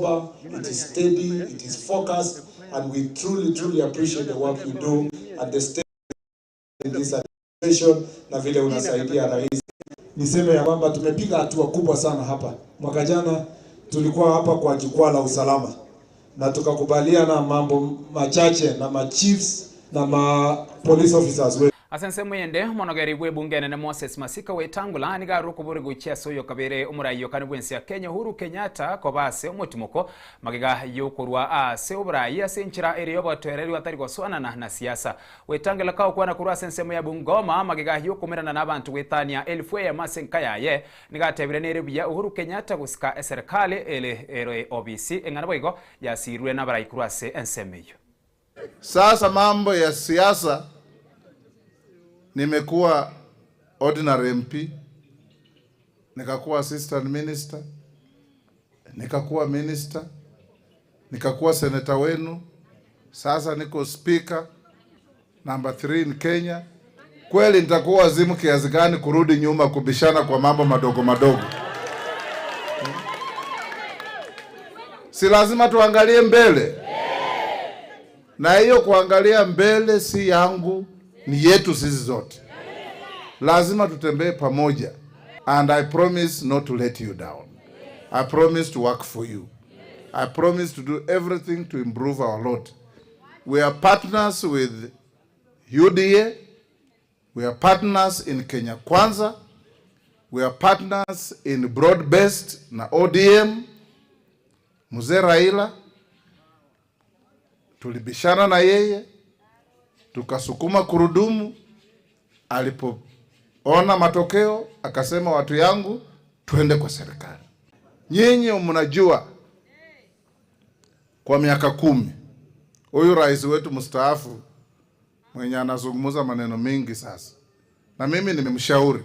It is steady, it is focused, and we truly, truly appreciate the work you do and the state in this administration na vile unasaidia rais. Niseme ya kwamba tumepiga hatua kubwa sana hapa. Mwaka jana tulikuwa hapa kwa jukwaa la usalama na tukakubaliana mambo machache na ma chiefs na ma police officers wetu. Ase ensemo eyende, omonogeri bw'ebunge enene Moses Masika Wetangula nigo arure okobori gochia ase oyokabere omorai okane bw'ense ya Kenya Uhuru Kenyatta koba ase omotimoko magega y'okorwa ase oborai ase enchera ere y'obotoereru atari gosoanana na siasa. Wetangula kagokwana korwa ase ensemo ya Bungoma magega y'okomerana n'abanto goetania elfu eyemo ase enka yaye, nigo atebire nere buya Uhuru Kenyatta gosika eserekari ere ere obisi eng'ana boigo yasirwe nabarai korwa ase ensemo eyio. Sasa mambo ya siasa, nimekuwa ordinary MP, nikakuwa assistant minister, nikakuwa minister, nikakuwa senator wenu, sasa niko speaker number 3 in Kenya. Kweli nitakuwa wazimu kiasi gani kurudi nyuma kubishana kwa mambo madogo madogo? Si lazima tuangalie mbele? Na hiyo kuangalia mbele si yangu, ni yetu sisi zote. Lazima tutembee pamoja, and I promise not to let you down. I promise to work for you. I promise to do everything to improve our lot. We are partners with UDA. We are partners in Kenya Kwanza. We are partners in broad-based na ODM. Mzee Raila tulibishana na yeye tukasukuma kurudumu. Alipoona matokeo akasema, watu yangu, twende kwa serikali. Nyinyi mnajua kwa miaka 10 huyu rais wetu mstaafu mwenye anazungumza maneno mingi sasa, na mimi nimemshauri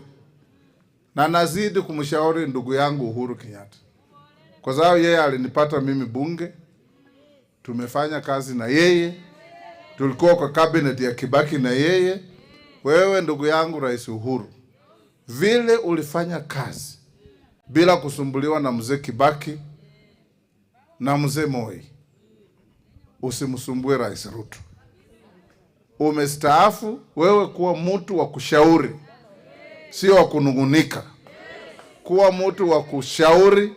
na nazidi kumshauri ndugu yangu Uhuru Kenyatta, kwa sababu yeye alinipata mimi bunge, tumefanya kazi na yeye, tulikuwa kwa cabinet ya Kibaki na yeye. Wewe ndugu yangu Rais Uhuru, vile ulifanya kazi bila kusumbuliwa na mzee Kibaki na mzee Moi, usimsumbue Rais Ruto. Umestaafu wewe, kuwa mtu wa kushauri, sio wa kunungunika. Kuwa mtu wa kushauri,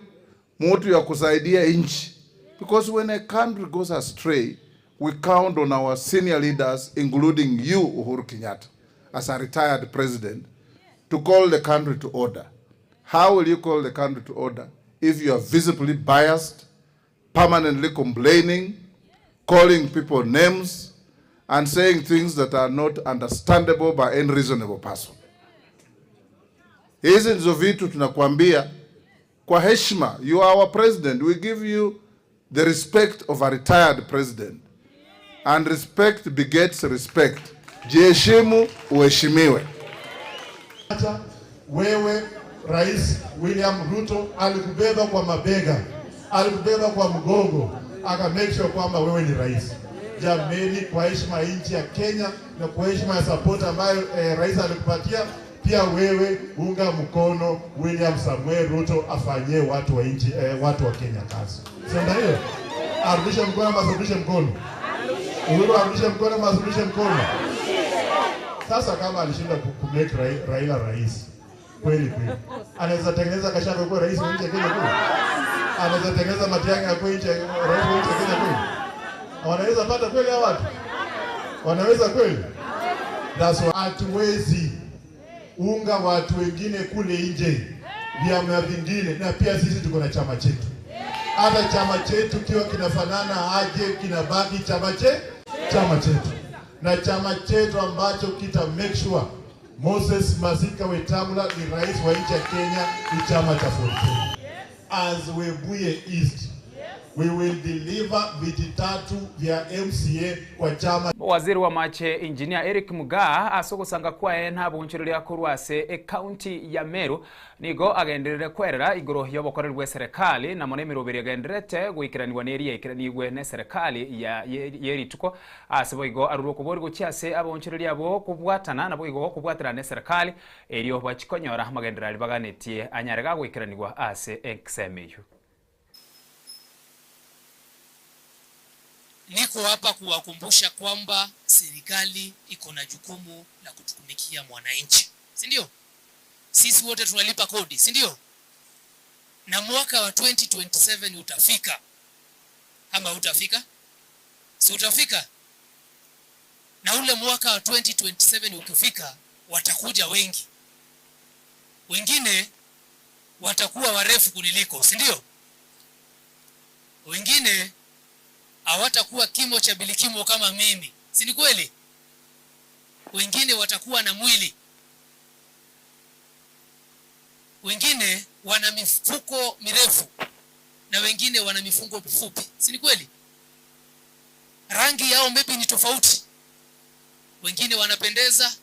mtu ya kusaidia nchi, because when a country goes astray we count on our senior leaders including you Uhuru Kenyatta as a retired president to call the country to order. How will you call the country to order if you are visibly biased, permanently complaining, calling people names, and saying things that are not understandable by any reasonable person? Hizi ndizo vitu tunakuambia kwa heshima. You are our president. We give you the respect of a retired president. And respect begets respect. Jiheshimu, uheshimiwe. Wewe Rais William Ruto alikubeba kwa mabega, alikubeba kwa mgongo, aka make sure kwamba wewe ni rais. Jameni, kwa heshima ya nchi ya Kenya na kwa heshima ya support ambayo rais alikupatia, pia wewe unga mkono William Samuel Ruto afanyie watu wa nchi, watu wa Kenya kazi. Sio hiyo? Arudishe mkono ama asirudishe mkono? Uhuru arudishe mkono ama asirudishe mkono? Sasa kama alishinda ku make Raila rais kweli kweli, anaweza tengeneza Gachagua kuwa rais wa nchi ya Kenya kweli? Anaweza tengeneza Matiang'i akuwe nchi rais wa nchi ya Kenya kweli? Wanaweza pata kweli hawa watu? Wanaweza kweli? That's why hatuwezi unga watu wengine kule nje vyama vingine, na pia sisi tuko na chama chetu. Hata chama chetu kiwa kinafanana aje, kinabaki chama chama chetu, na chama chetu ambacho kita make sure Moses Masika Wetangula ni rais wa nchi ya Kenya ni chama cha Ford. As Webuye East, we will deliver viti 3 vya MCA kwa chama. Waziri wa mache Engineer Eric Mugaa asogosanga kwaye ntabunchireria korwa ase e county ya Meru nigo agenderere kwerera igoro yobokoreri bwa serikali na mono emiroberi agenderete goikeraniwa neri yaikeraniwe ne serikali ya yerituko ase boigo arurwo kobori gochia ase abonchireria abo kobwatana na boigo kobwatana ne serikali erio bachikonyora magendereri baganetie anyare gagoikeraniwa ase exemeyo. Niko hapa kuwakumbusha kwamba serikali iko na jukumu la kutumikia mwananchi, si ndio? Sisi wote tunalipa kodi, si ndio? Na mwaka wa 2027 utafika ama utafika? Si utafika? Na ule mwaka wa 2027 ukifika, watakuja wengi, wengine watakuwa warefu kuniliko, si ndio? Wengine hawatakuwa kimo cha bilikimo kama mimi, si ni kweli? Wengine watakuwa na mwili, wengine wana mifuko mirefu na wengine wana mifungo mifupi, si ni kweli? Rangi yao maybe ni tofauti, wengine wanapendeza,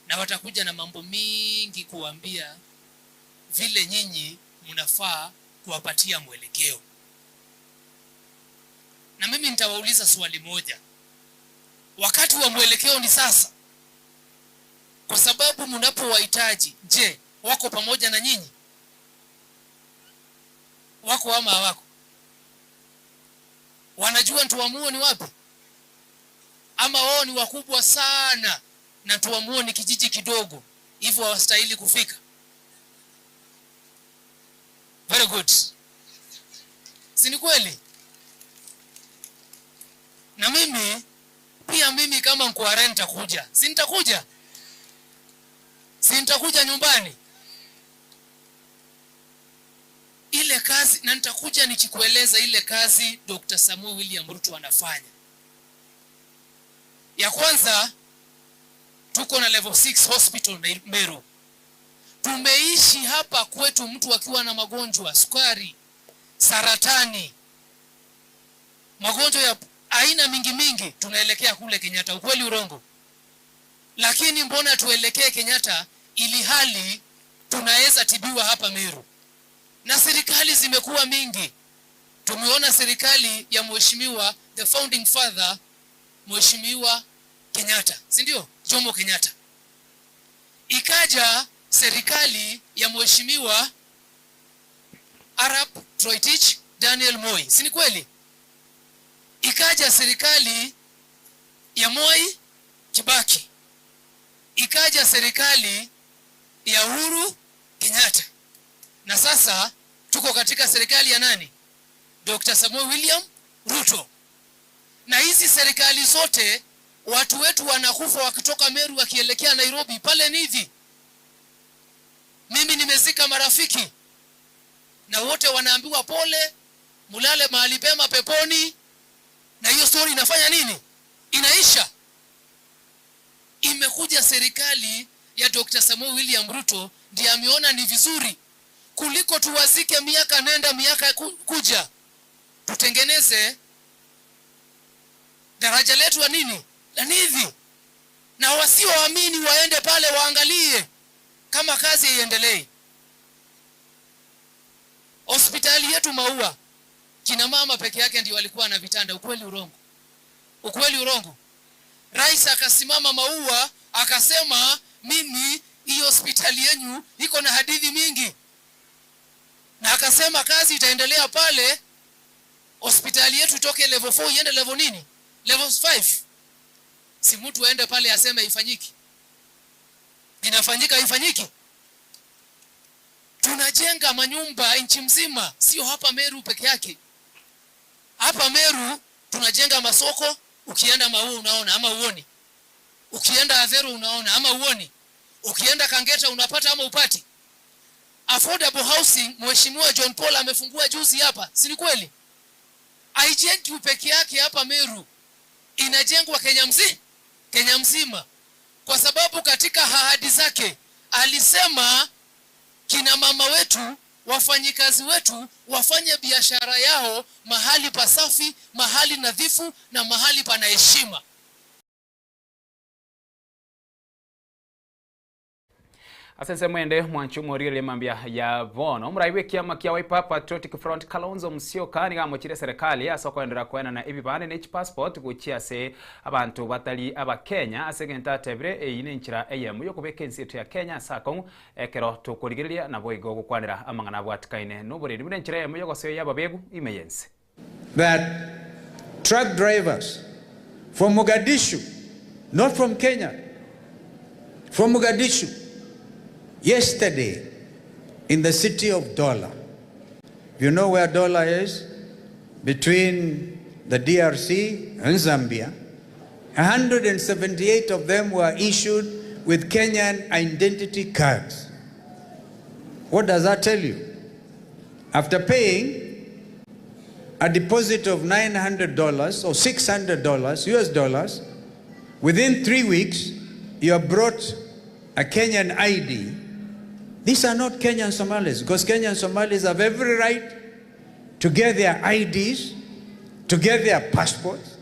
na watakuja na mambo mingi kuambia vile nyinyi mnafaa kuwapatia mwelekeo. Na mimi nitawauliza swali moja, wakati wa mwelekeo ni sasa, kwa sababu mnapowahitaji, je, wako pamoja na nyinyi? Wako ama hawako? Wanajua Ntuamuo ni wapi? Ama wao ni wakubwa sana na Ntuamuo ni kijiji kidogo, hivyo hawastahili kufika? Very good, si ni kweli? Na mimi pia, mimi kama Nkware nitakuja, si nitakuja? Si nitakuja nyumbani ile kazi, na nitakuja nikikueleza ile kazi Dr. Samuel William Ruto anafanya. Ya kwanza, tuko na level 6 hospital na Meru. Tumeishi hapa kwetu mtu akiwa na magonjwa sukari, saratani, magonjwa ya aina mingi mingi, tunaelekea kule Kenyatta. Ukweli urongo? Lakini mbona tuelekee Kenyatta ili hali tunaweza tibiwa hapa Meru? Na serikali zimekuwa mingi. Tumeona serikali ya mheshimiwa the founding father Mheshimiwa Kenyatta, si ndio? Jomo Kenyatta. Ikaja serikali ya mheshimiwa Arap Toroitich Daniel Moi, si ni kweli? Ikaja serikali ya Moi Kibaki, ikaja serikali ya Uhuru Kenyatta, na sasa tuko katika serikali ya nani? Dr. Samuel William Ruto. Na hizi serikali zote watu wetu wanakufa wakitoka Meru wakielekea Nairobi pale Nithi. Mimi nimezika marafiki na wote wanaambiwa pole, mulale mahali pema peponi, na hiyo story inafanya nini? Inaisha. Imekuja serikali ya Dr. Samuel William Ruto ndiye ameona ni vizuri kuliko tuwazike miaka nenda miaka kuja, tutengeneze daraja letu la nini la Nithi, na wasioamini waende pale waangalie kama kazi iendelee. Hospitali yetu Maua, kina mama peke yake ndio walikuwa na vitanda. Ukweli urongo? Ukweli urongo? Rais akasimama Maua akasema, mimi hii hospitali yenu iko na hadithi mingi, na akasema kazi itaendelea pale, hospitali yetu itoke level 4 iende level nini, level 5. Si mtu aende pale aseme haifanyiki. Inafanyika, haifanyiki? Tunajenga manyumba nchi mzima, sio hapa Meru peke yake. Hapa Meru tunajenga masoko, ukienda Maua unaona ama uoni? Ukienda Athero unaona ama uoni? Ukienda Kangeta unapata ama upati? Affordable housing, Mheshimiwa John Paul amefungua juzi hapa, si ni kweli? Haijengi peke yake hapa Meru, inajengwa Kenya mzima, Kenya mzima, kwa sababu katika ahadi zake alisema kina mama wetu, wafanyikazi wetu wafanye biashara yao mahali pasafi, mahali nadhifu na mahali pana heshima. Ase ensemo ende mwanchi omorire mambia ya bono omorai bwa ekiama kia Wiper Patriotic Front Kalonzo Musyoka nigo amochire eserekari ase okoenderera koenana ebibande ne chipassport gochia ase abanto batari abakenya ase egento atebire eyio ne enchera eyemo yokobeka ense eto ya Kenya ase akong'u ekero tokorigereria naboigo gokwanera amang'ana abwatikaine noboreri buna enchera eyemo yogoseoyia ababegu ime yense. That Truck drivers from Mogadishu, not from Kenya, from Mogadishu, yesterday in the city of Dola. You know where Dola is? Between the DRC and Zambia. 178 of them were issued with Kenyan identity cards. What does that tell you? After paying a deposit of $900 or $600 US dollars, within 3 weeks, you have brought a Kenyan ID. These are not Kenyan Somalis, because Kenyan Somalis have every right to get their IDs, to get their passports.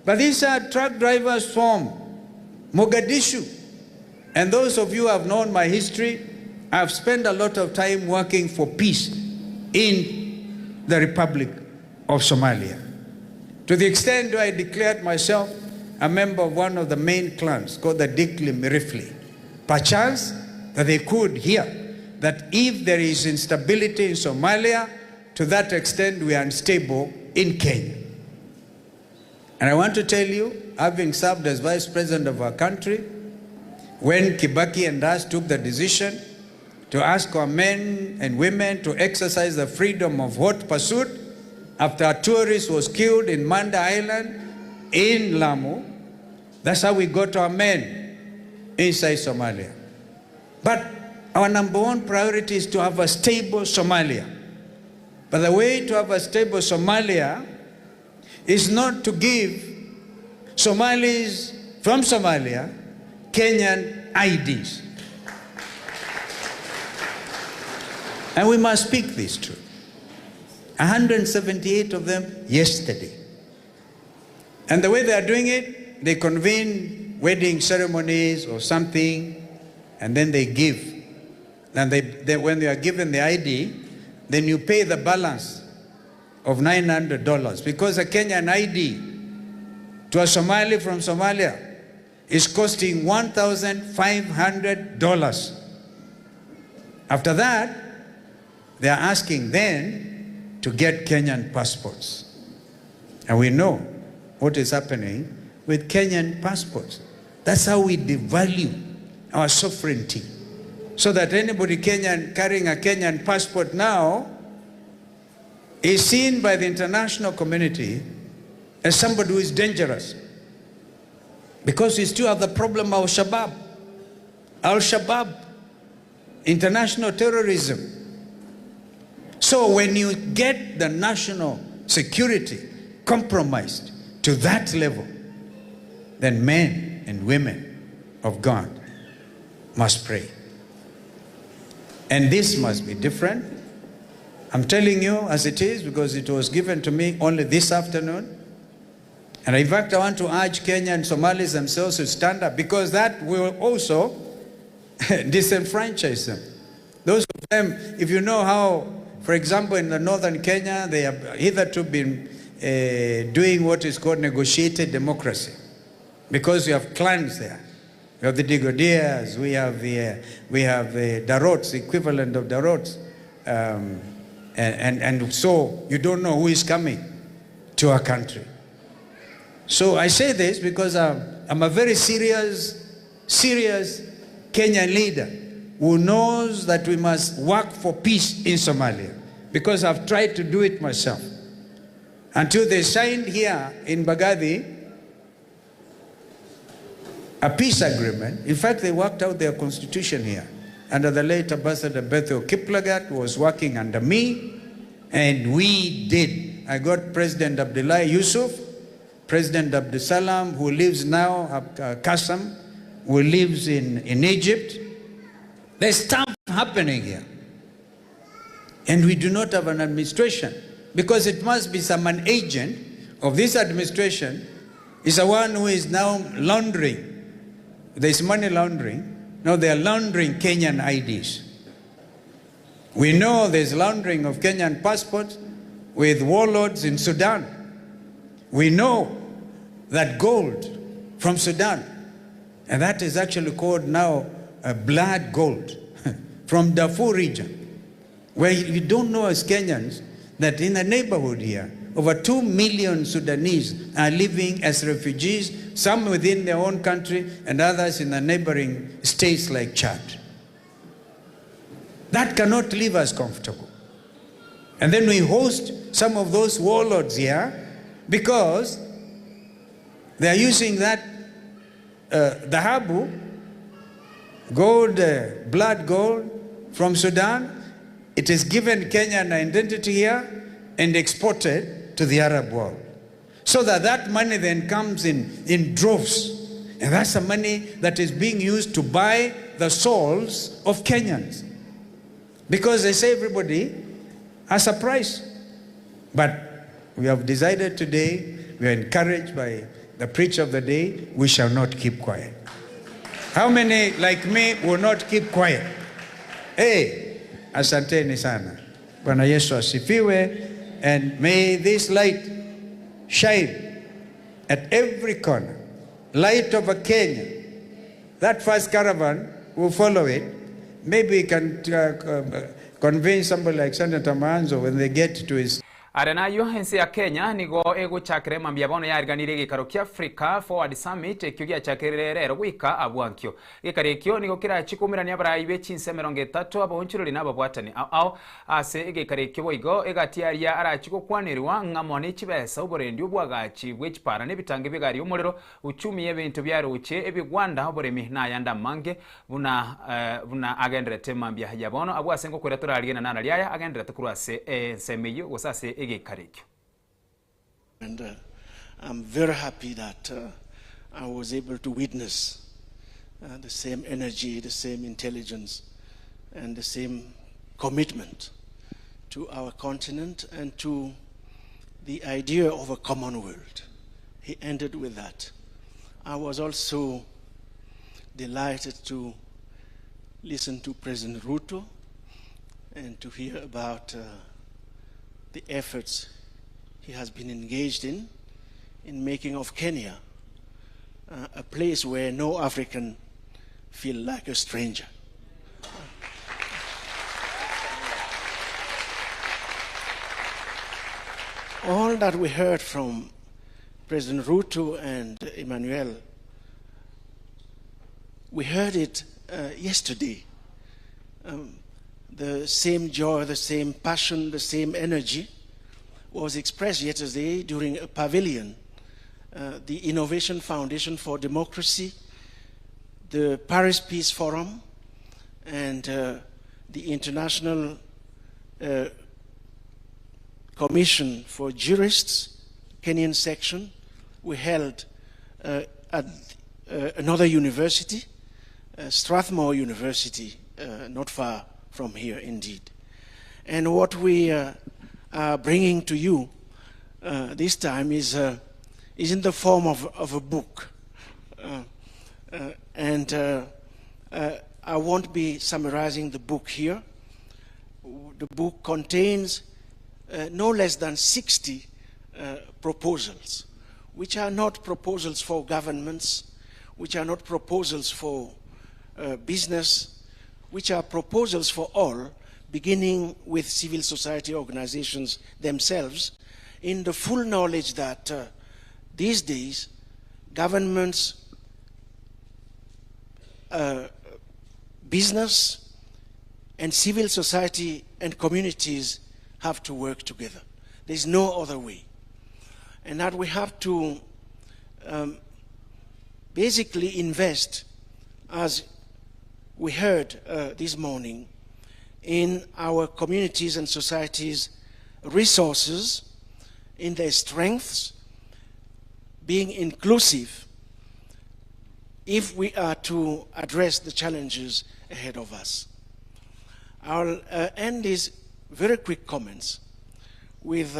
But these are truck drivers from Mogadishu. And those of you who have known my history, I've spent a lot of time working for peace in the Republic of Somalia. To the extent where I declared myself a member of one of the main clans called the Dikli Mirifli. Perchance that they could hear that if there is instability in Somalia, to that extent we are unstable in Kenya. And I want to tell you, having served as vice president of our country, when Kibaki and us took the decision to ask our men and women to exercise the freedom of hot pursuit after a tourist was killed in Manda Island in Lamu, that's how we got our men inside Somalia. But our number one priority is to have a stable Somalia. But the way to have a stable Somalia is not to give Somalis from Somalia Kenyan IDs. And we must speak this truth. 178 of them yesterday. And the way they are doing it, they convene wedding ceremonies or something, and then they give. And when they are given the ID, then you pay the balance of $900, because a Kenyan ID to a Somali from Somalia is costing $1,500. After that, they are asking then to get Kenyan passports. And we know what is happening with Kenyan passports. That's how we devalue our sovereignty. So that anybody Kenyan carrying a Kenyan passport now is seen by the international community as somebody who is dangerous. Because we still have the problem of Al-Shabaab. Al-Shabaab, international terrorism. So when you get the national security compromised to that level, then men and women of God must pray. And this must be different. I'm telling you as it is, because it was given to me only this afternoon. And in fact, I want to urge Kenya and Somalis themselves to stand up, because that will also disenfranchise them. Those of them, if you know how, for example, in the northern Kenya, they have hitherto been doing what is called negotiated democracy, because you have clans there. We have the Digodias, we have the Darots, the equivalent of Darots. And so you don't know who is coming to our country. So I say this because I'm a very serious Kenyan leader who knows that we must work for peace in Somalia, because I've tried to do it myself. Until they signed here in Mbagathi a peace agreement. In fact, they worked out their constitution here. Under the late Ambassador Bethel Kiplagat, who was working under me, and we did. I got President Abdullahi Yusuf, President Abdusalam, who lives now, Kassim, who lives in Egypt. There's stuff happening here. And we do not have an administration, because it must be some an agent of this administration is the one who is now laundering. There's money laundering. Now they are laundering Kenyan IDs. We know there's laundering of Kenyan passports with warlords in Sudan. We know that gold from Sudan, and that is actually called now blood gold from Darfur region, where you don't know as Kenyans that in the neighborhood here, Over 2 million Sudanese are living as refugees, some within their own country and others in the neighboring states like Chad. That cannot leave us comfortable. And then we host some of those warlords here because they are using that dhahabu, gold, blood gold from Sudan. It is given Kenya an identity here and exported to the Arab world. So that that money then comes in droves. And that's the money that is being used to buy the souls of Kenyans. Because they say everybody has a price. But we have decided today, we are encouraged by the preacher of the day, we shall not keep quiet. How many like me will not keep quiet? Hey, asanteni sana. Bwana Yesu asifiwe. And may this light shine at every corner. Light of a Kenya. That first caravan will follow it. Maybe we can convince somebody like Senator Maanzo when they get to his Are nayo ense ya Kenya nigo egochakera mambia bono yariganire gikaro kia Africa Forward Summit ekio giachakirire rero goika abwankio. Gikaro ekio nigo kirachikumirania abarai be chinse 30 abonchirori na ababwatani ao ase egekaro ekio boigo egatiaria arachigokwanirwa ng'amo ne chibesa oborendi obwagachi bw'echipara n'ebitange bigari omorero uchumi ebintu byaruche ebigwanda oboremi nayanda mange buna buna agenderete mambia ya bono abwase ngokwera turarigena nana riaya agenderete kurwa ase enseme gose ase egekaro. And I'm very happy that I was able to witness the same energy, the same intelligence, and the same commitment to our continent and to the idea of a common world. He ended with that. I was also delighted to listen to President Ruto and to hear about the efforts he has been engaged in making of Kenya a place where no African feel like a stranger. All that we heard from President Ruto and Emmanuel, we heard it yesterday. The same joy, the same passion, the same energy was expressed yesterday during a pavilion, the Innovation Foundation for Democracy, the Paris Peace Forum, and the International Commission for Jurists, Kenyan section, we held at another university, Strathmore University, not far from here indeed. And what we are bringing to you this time is in the form of a book. And I won't be summarizing the book here. The book contains no less than 60 proposals, which are not proposals for governments, which are not proposals for business, which are proposals for all, beginning with civil society organizations themselves, in the full knowledge that these days governments, business, and civil society and communities have to work together. There's no other way. And that we have to basically invest, as we heard this morning, in our communities and societies' resources, in their strengths, being inclusive, if we are to address the challenges ahead of us. I'll end these very quick comments with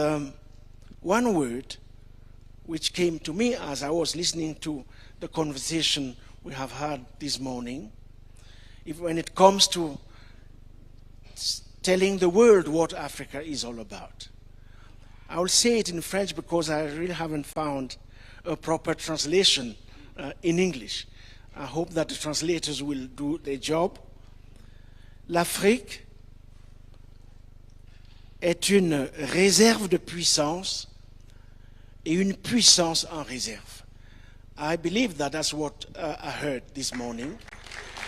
one word which came to me as I was listening to the conversation we have had this morning. When it comes to telling the world what Africa is all about. I will say it in French because I really haven't found a proper translation in English. I hope that the translators will do their job. L'Afrique est une réserve de puissance et une puissance en réserve. I believe that that's what uh, I heard this morning,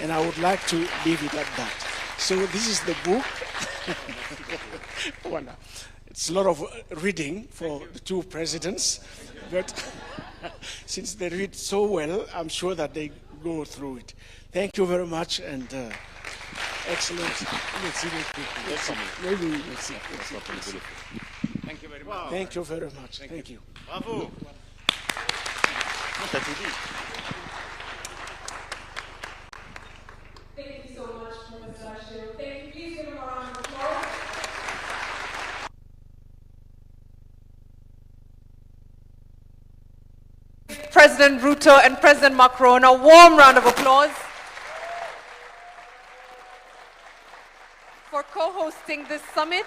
and I would like to leave it at that. So this is the book. Voilà. It's a lot of reading for the two presidents, but since they read so well, I'm sure that they go through it. Thank you very much, and uh, excellent. Merci beaucoup. Maybe, merci. Merci. Thank you very much. Thank you very much. Thank, you. Bravo. T'as tout dit. Thank you so much, Professor Achille. Thank you. Please give him a round of applause. President Ruto and President Macron a warm round of applause for co-hosting this summit.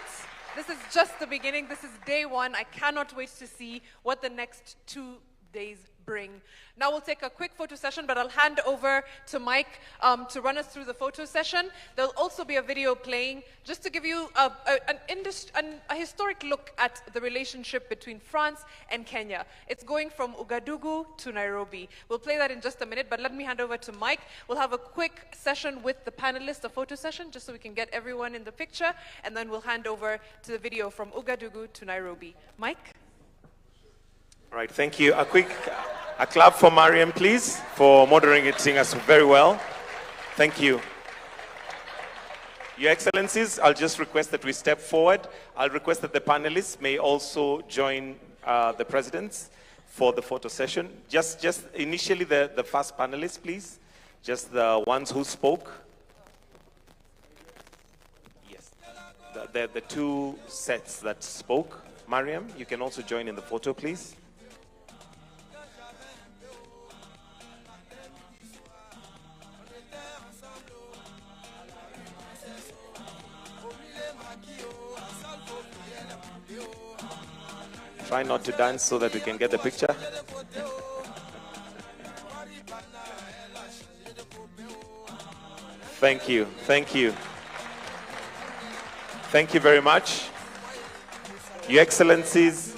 This is just the beginning. This is day one. I cannot wait to see what the next 2 days bring. Now we'll take a quick photo session, but I'll hand over to Mike to run us through the photo session. There'll also be a video playing just to give you a historic look at the relationship between France and Kenya. It's going from Ouagadougou to Nairobi. We'll play that in just a minute, but let me hand over to Mike. We'll have a quick session with the panelists, a photo session, just so we can get everyone in the picture, and then we'll hand over to the video from Ouagadougou to Nairobi. Mike? All right, thank you. A quick a clap for Mariam, please, for moderating us very well. Thank you. Your Excellencies, I'll just request that we step forward. I'll request that the panelists may also join the presidents for the photo session. Just initially the first panelists, please. Just the ones who spoke. Yes, the two sets that spoke. Mariam, you can also join in the photo, please. Try not to dance so that we can get the picture. Thank you. Thank you. Thank you very much. Your Excellencies,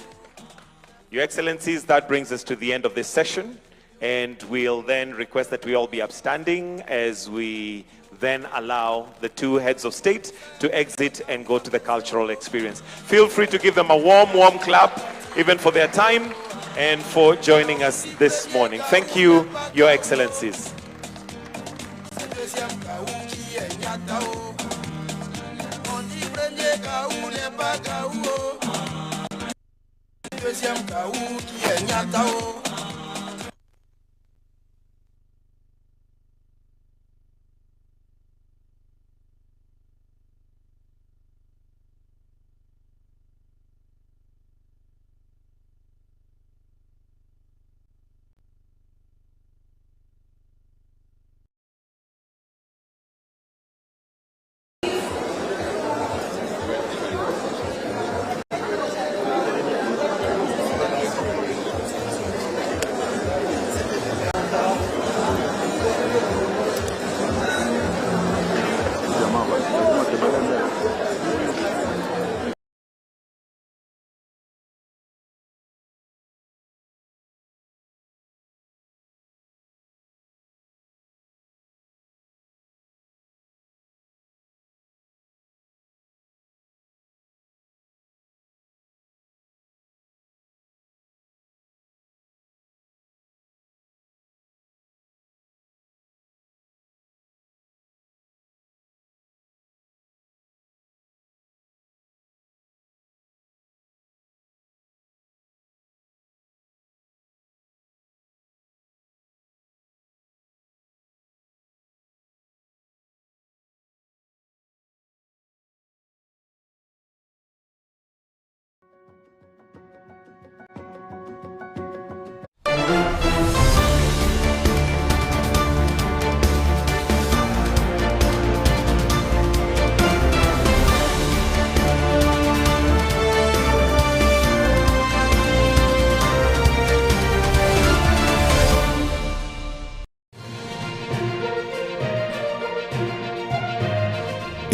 that brings us to the end of this session, and we'll then request that we all be upstanding as we then allow the two heads of state to exit and go to the cultural experience. Feel free to give them a warm, warm clap, even for their time and for joining us this morning. Thank you, Your Excellencies.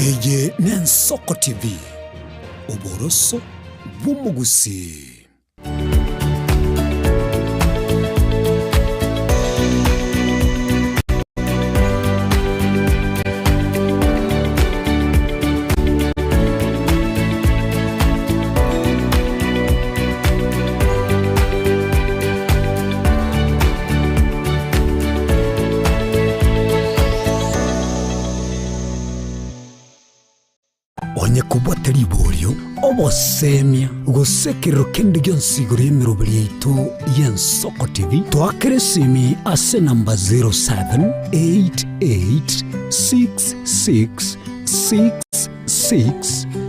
Eye n'Ensoko TV, oboroso bw'omogusii. Kobwate riborio, obosemia, gose ekerero kende gionsi igoro y'emeroberi yaito y'Ensoko TV, toakere esimi ase enamba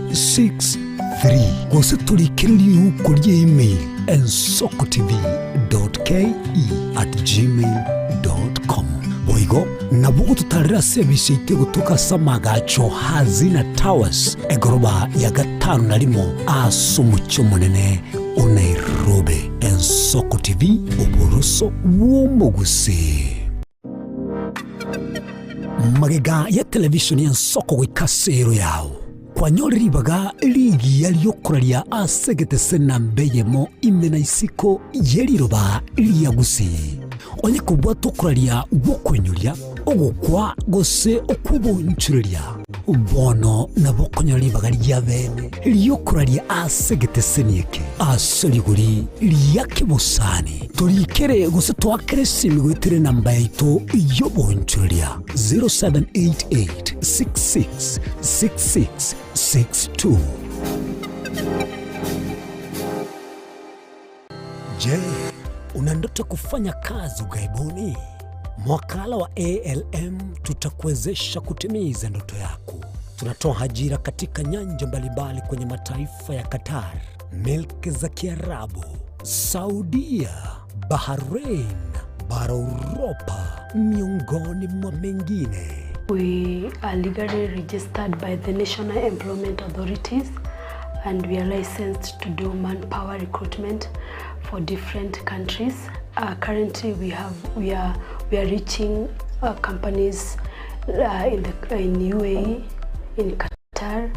0788666663 gose torikere riuko ria email ensokotv.ke@gmail.com. Boigo nabo ogototarera ase ebisa yaito egotoka ase amagacho Hazina Towers, egoroba ya gatano na rimo ase omochie omonene o Nairobi. Ensoko TV, oboroso bw'omogusii. Magega ya televishoni y'ensoko goika ase ero yao, kwanyorire ribaga rigiya ri'okoraria ase egetese namba eyemo ime na isiko ye riroba ria Gusii. Onye kobwate okoraria gw'okoinyoria, ogokwa, gose okw'obonchoreria, bono nabo okonyora ribaga ria bene ri'okoraria ase egeteseni eke ase rigori ria kebosani. Torikere gose toakere esimi goetera enamba yaito y'obonchoreria 0788 66 66 62. Je, una ndoto kufanya kazi ughaibuni? Mwakala wa ALM tutakuwezesha kutimiza ndoto yako. Tunatoa ajira katika nyanja mbalimbali kwenye mataifa ya Qatar, milki za Kiarabu, Saudia, Bahrain, bara Uropa, miongoni mwa mengine. We are legally registered by the National Employment Authorities and we are licensed to do manpower recruitment for different countries. Uh, currently we have we are we are reaching uh, companies uh, in the in UAE, in Qatar,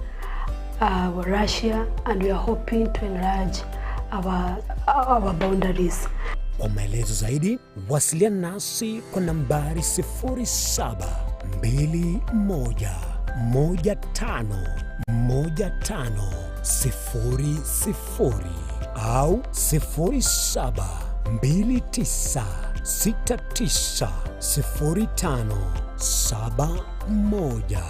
uh, Russia, and we are hoping to enlarge our our boundaries. Kwa maelezo zaidi wasiliana nasi kwa nambari 0721151500 au 0729690571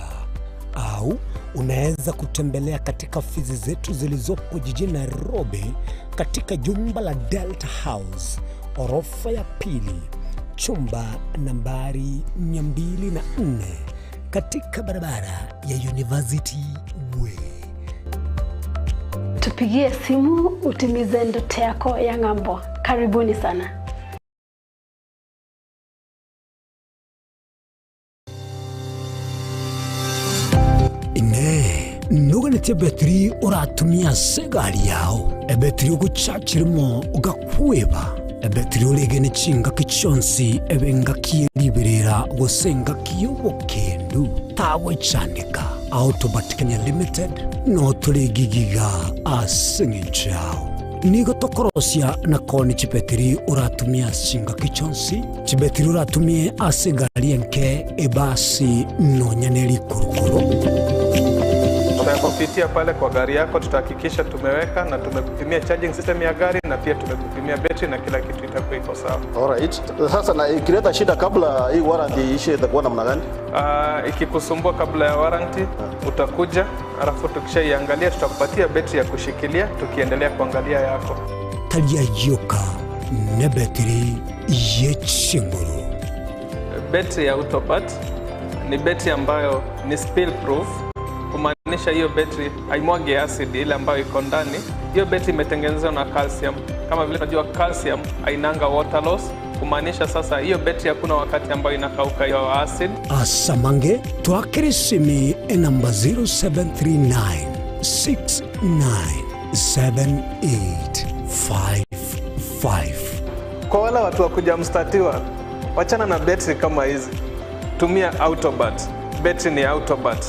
au unaweza kutembelea katika ofisi zetu zilizopo jijini Nairobi katika jumba la Delta House orofa ya pili chumba nambari 204 katika barabara ya University Way. Tupigie simu utimize ndoto yako ya ng'ambo. Karibuni sana. Inee! Noganetie ebetiri oratumie ase egari yao, ebetiri ogochachirimo ogakweba, ebetiri oregene chingaki chionsi ebe engaki ye riberera gose engaki y'obokendu? Tagwechandeka. Autobat Kenya Limited notore gigiga ase engencho yao. Nigo tokorosia na koonia chibetiri oratumie ase chingaki chionsi, chibetiri oratumie ase egari enke, ebasi, nonya ne rikurukuru. Tutakupitia pale kwa gari yako, tutahakikisha tumeweka na tumekupimia charging system ya gari na pia tumekupimia betri na kila kitu itakuwa iko sawa. Alright. Sasa na ikileta shida kabla hii warranty iishe itakuwa namna gani? Uh, ikikusumbua kabla ya warranty utakuja, alafu tukishaiangalia tutakupatia betri ya kushikilia tukiendelea kuangalia yako. Tari ayioka nebetiri ye chinguru. Betri ya Autopat ni betri ambayo ni spill proof, kumaanisha hiyo betri haimwagi acid ile ambayo iko ndani. Hiyo betri imetengenezwa na calcium. Kama vile tunajua calcium hainanga water loss, kumaanisha sasa hiyo betri hakuna wakati ambayo inakauka hiyo acid. Asamange twakere esimi enamba 0739 697855. Kwa wale watu wa kuja mstatiwa, wachana na betri kama hizi, tumia Autobat. Betri ni Autobat.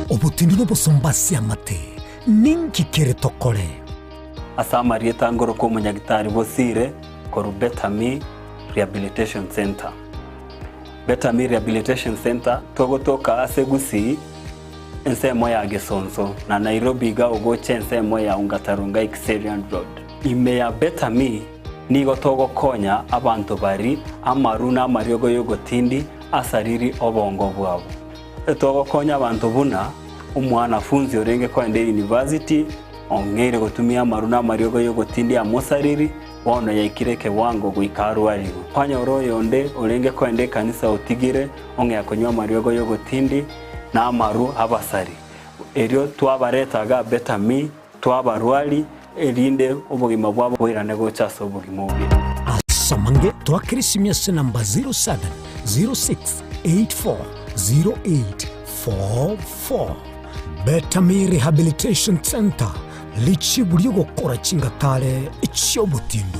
Obotindu nobosomba ase amate, ninki kere tokore? Ase amarieta ngoroka omonyagitari Bosire korwa Better Me Rehabilitation Centre. Better Me Rehabilitation Centre togotoka ase Gusii ensemo ya Gesonso na Nairobi iga ogocha ensemo ya Ongata Rongai Kiserian Road. Ime ya Better Me Nigo togokonya abanto bari amaru na amariogo y'ogotindi asariri obongo bwabo. Togokonya abanto buna omwanafunzi orenge koenda eyunivasiti ong'eire gotumia amaru na amariogo y'ogotindi amosariri, bono yaikire ekewango goika arwarigwe. Kwanyora oyonde orenge koenda ekanisa otigire ong'ea konywa amariogo y'ogotindi na amaru abasari. Erio twabareta iga Betami, twabarwari, erinde obogima bwabo boirane gocha ase obogima obuya. Ase amange twakere esimi ase enamba 0706840844. Betami Rehabilitation Centre, richibu ri'ogokora chingatare chi'obotindu.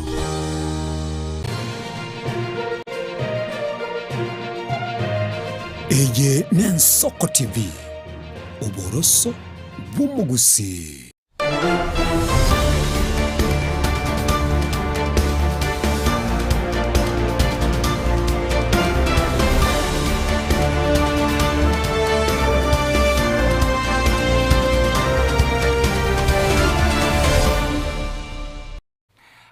Eye n'Ensoko TV, oboroso bw'omogusii.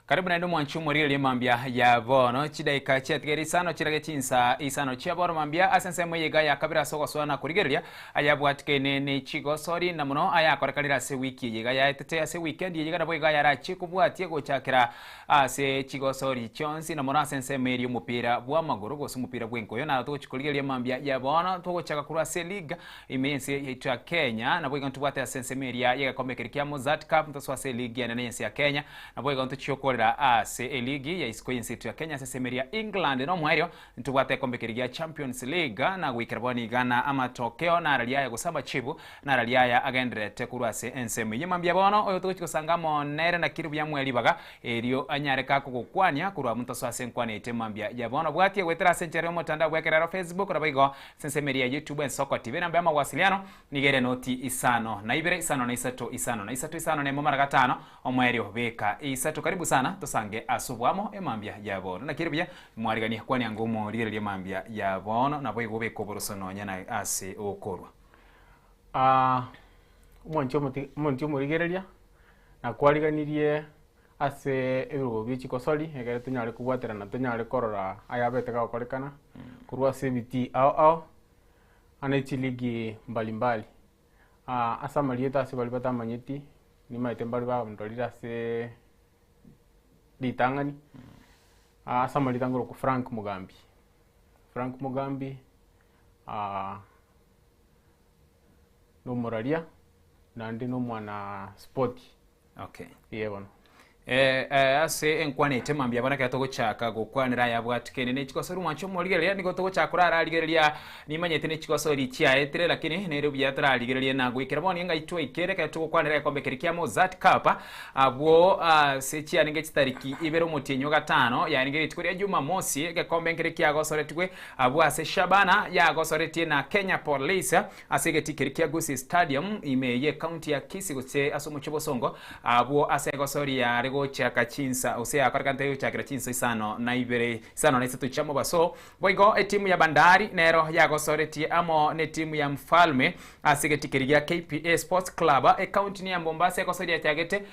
Karibu naende omwanchi omorigereria mambia ya bono chidaika chiatigaire isano chirage chinsa isano chia bono mambia ase ensemo eye iga ya kabere ase ogosoa na korigereria ayabwatikene ne chigosori na mono ayakorekanire ase wiki eye iga yaetete ase weekend eye iga nabo iga yarachie kobwatia gochakera ase chigosori chionsi na mono ase ensemo eria omopira bw'amagoro gose omopira bw'enkoyo naro togochia korigereria mambia ya bono togochaka korwa ase league Ime y'ense yaito ya Kenya, naboigo ntobwate ase ensemo eria y'egekombe keria kia Mozzart Cup, ntosoe ase eligi enene y'ense ya Kenya, naboigo ntochie gokorera ase eligi ya isiko y'ense yaito ya Kenya ase ensemo eria England. Nomoerio, ntobwate egekombe keria gia Champions League, na goikera bono iga na amatokeo nararia aya gose amachibu nararia aya agendererete korwa ase ensemo eyio. Mambia bono, oyo togochia gosanga amo nere naki ribuya amoe ribaga erio anyare gakogokwania korwa abwo ntosoe ase enkwana yaito mambia ya bono. Bwatia goetera ase enchera y'omotandao bw'ekerero Facebook, naboigo Ase ensemo eria ya YouTube Ensoko TV enamba y'amawasiliano nigo ere noti isano na ibere isano na isato isano na isato isano na emo mara gatano omoerio beka isato. Karibu sana tosange ase oboamo emambia ya bono. Naki ere buya mwariganie kwania ango omorigereria emambia ya bono naboigo obeke oboroso nonya na ase okorwa. Ah, omwanchi omoti omonto omorigereria, nakwariganirie Ase ebirogo bie chikosori, ekero tonyare kobwaterana tonyare korora ayabete gagokorekana korwa ase ebitii ao ao ane chiligi mbali mbali. Ase amarieta ase baria batamanyeti, nimaete mbare bandorire ase ritang'ani, ase amarieta nkorokwa Frank Mugambi, Frank Mugambi nomoraria naende nomwana spoti. Okay. Ee bono. Eh, eh, ase enkwana ete mambia bono ekero togochaka gokwanera ayabwatikene ne chigosori mwanche omorigereria nigo togochaka korararigereria nimanyete ne chigosori chiaetire lakini nere buya torarigererie na goikera bono ng'ai twaikere ekero togokwanera egekombe keria kia Mozzart Cup abwo ase chiarenge chitariki ibere omotienyi o gatano yarenge rituko ria Jumamosi egekombe nkere kiagosoretigwe abwo ase Shabana yagosoretie na Kenya Police Ase egetii keria kia Gusii Stadium, ime y'ecounty ya Kisii gose ase omochie o Bosongo, abwo ase egosori yare gochaka chinsa gose yakorekanete gochakera chinsa isano na ibere isano na isato chia mobaso. Boigo etimu ya Bandari nero yagosoretie amo netimu ya Mfalme ase egetii keria gia KPA Sports Club, ecounty ya Mombasa egosori yachagete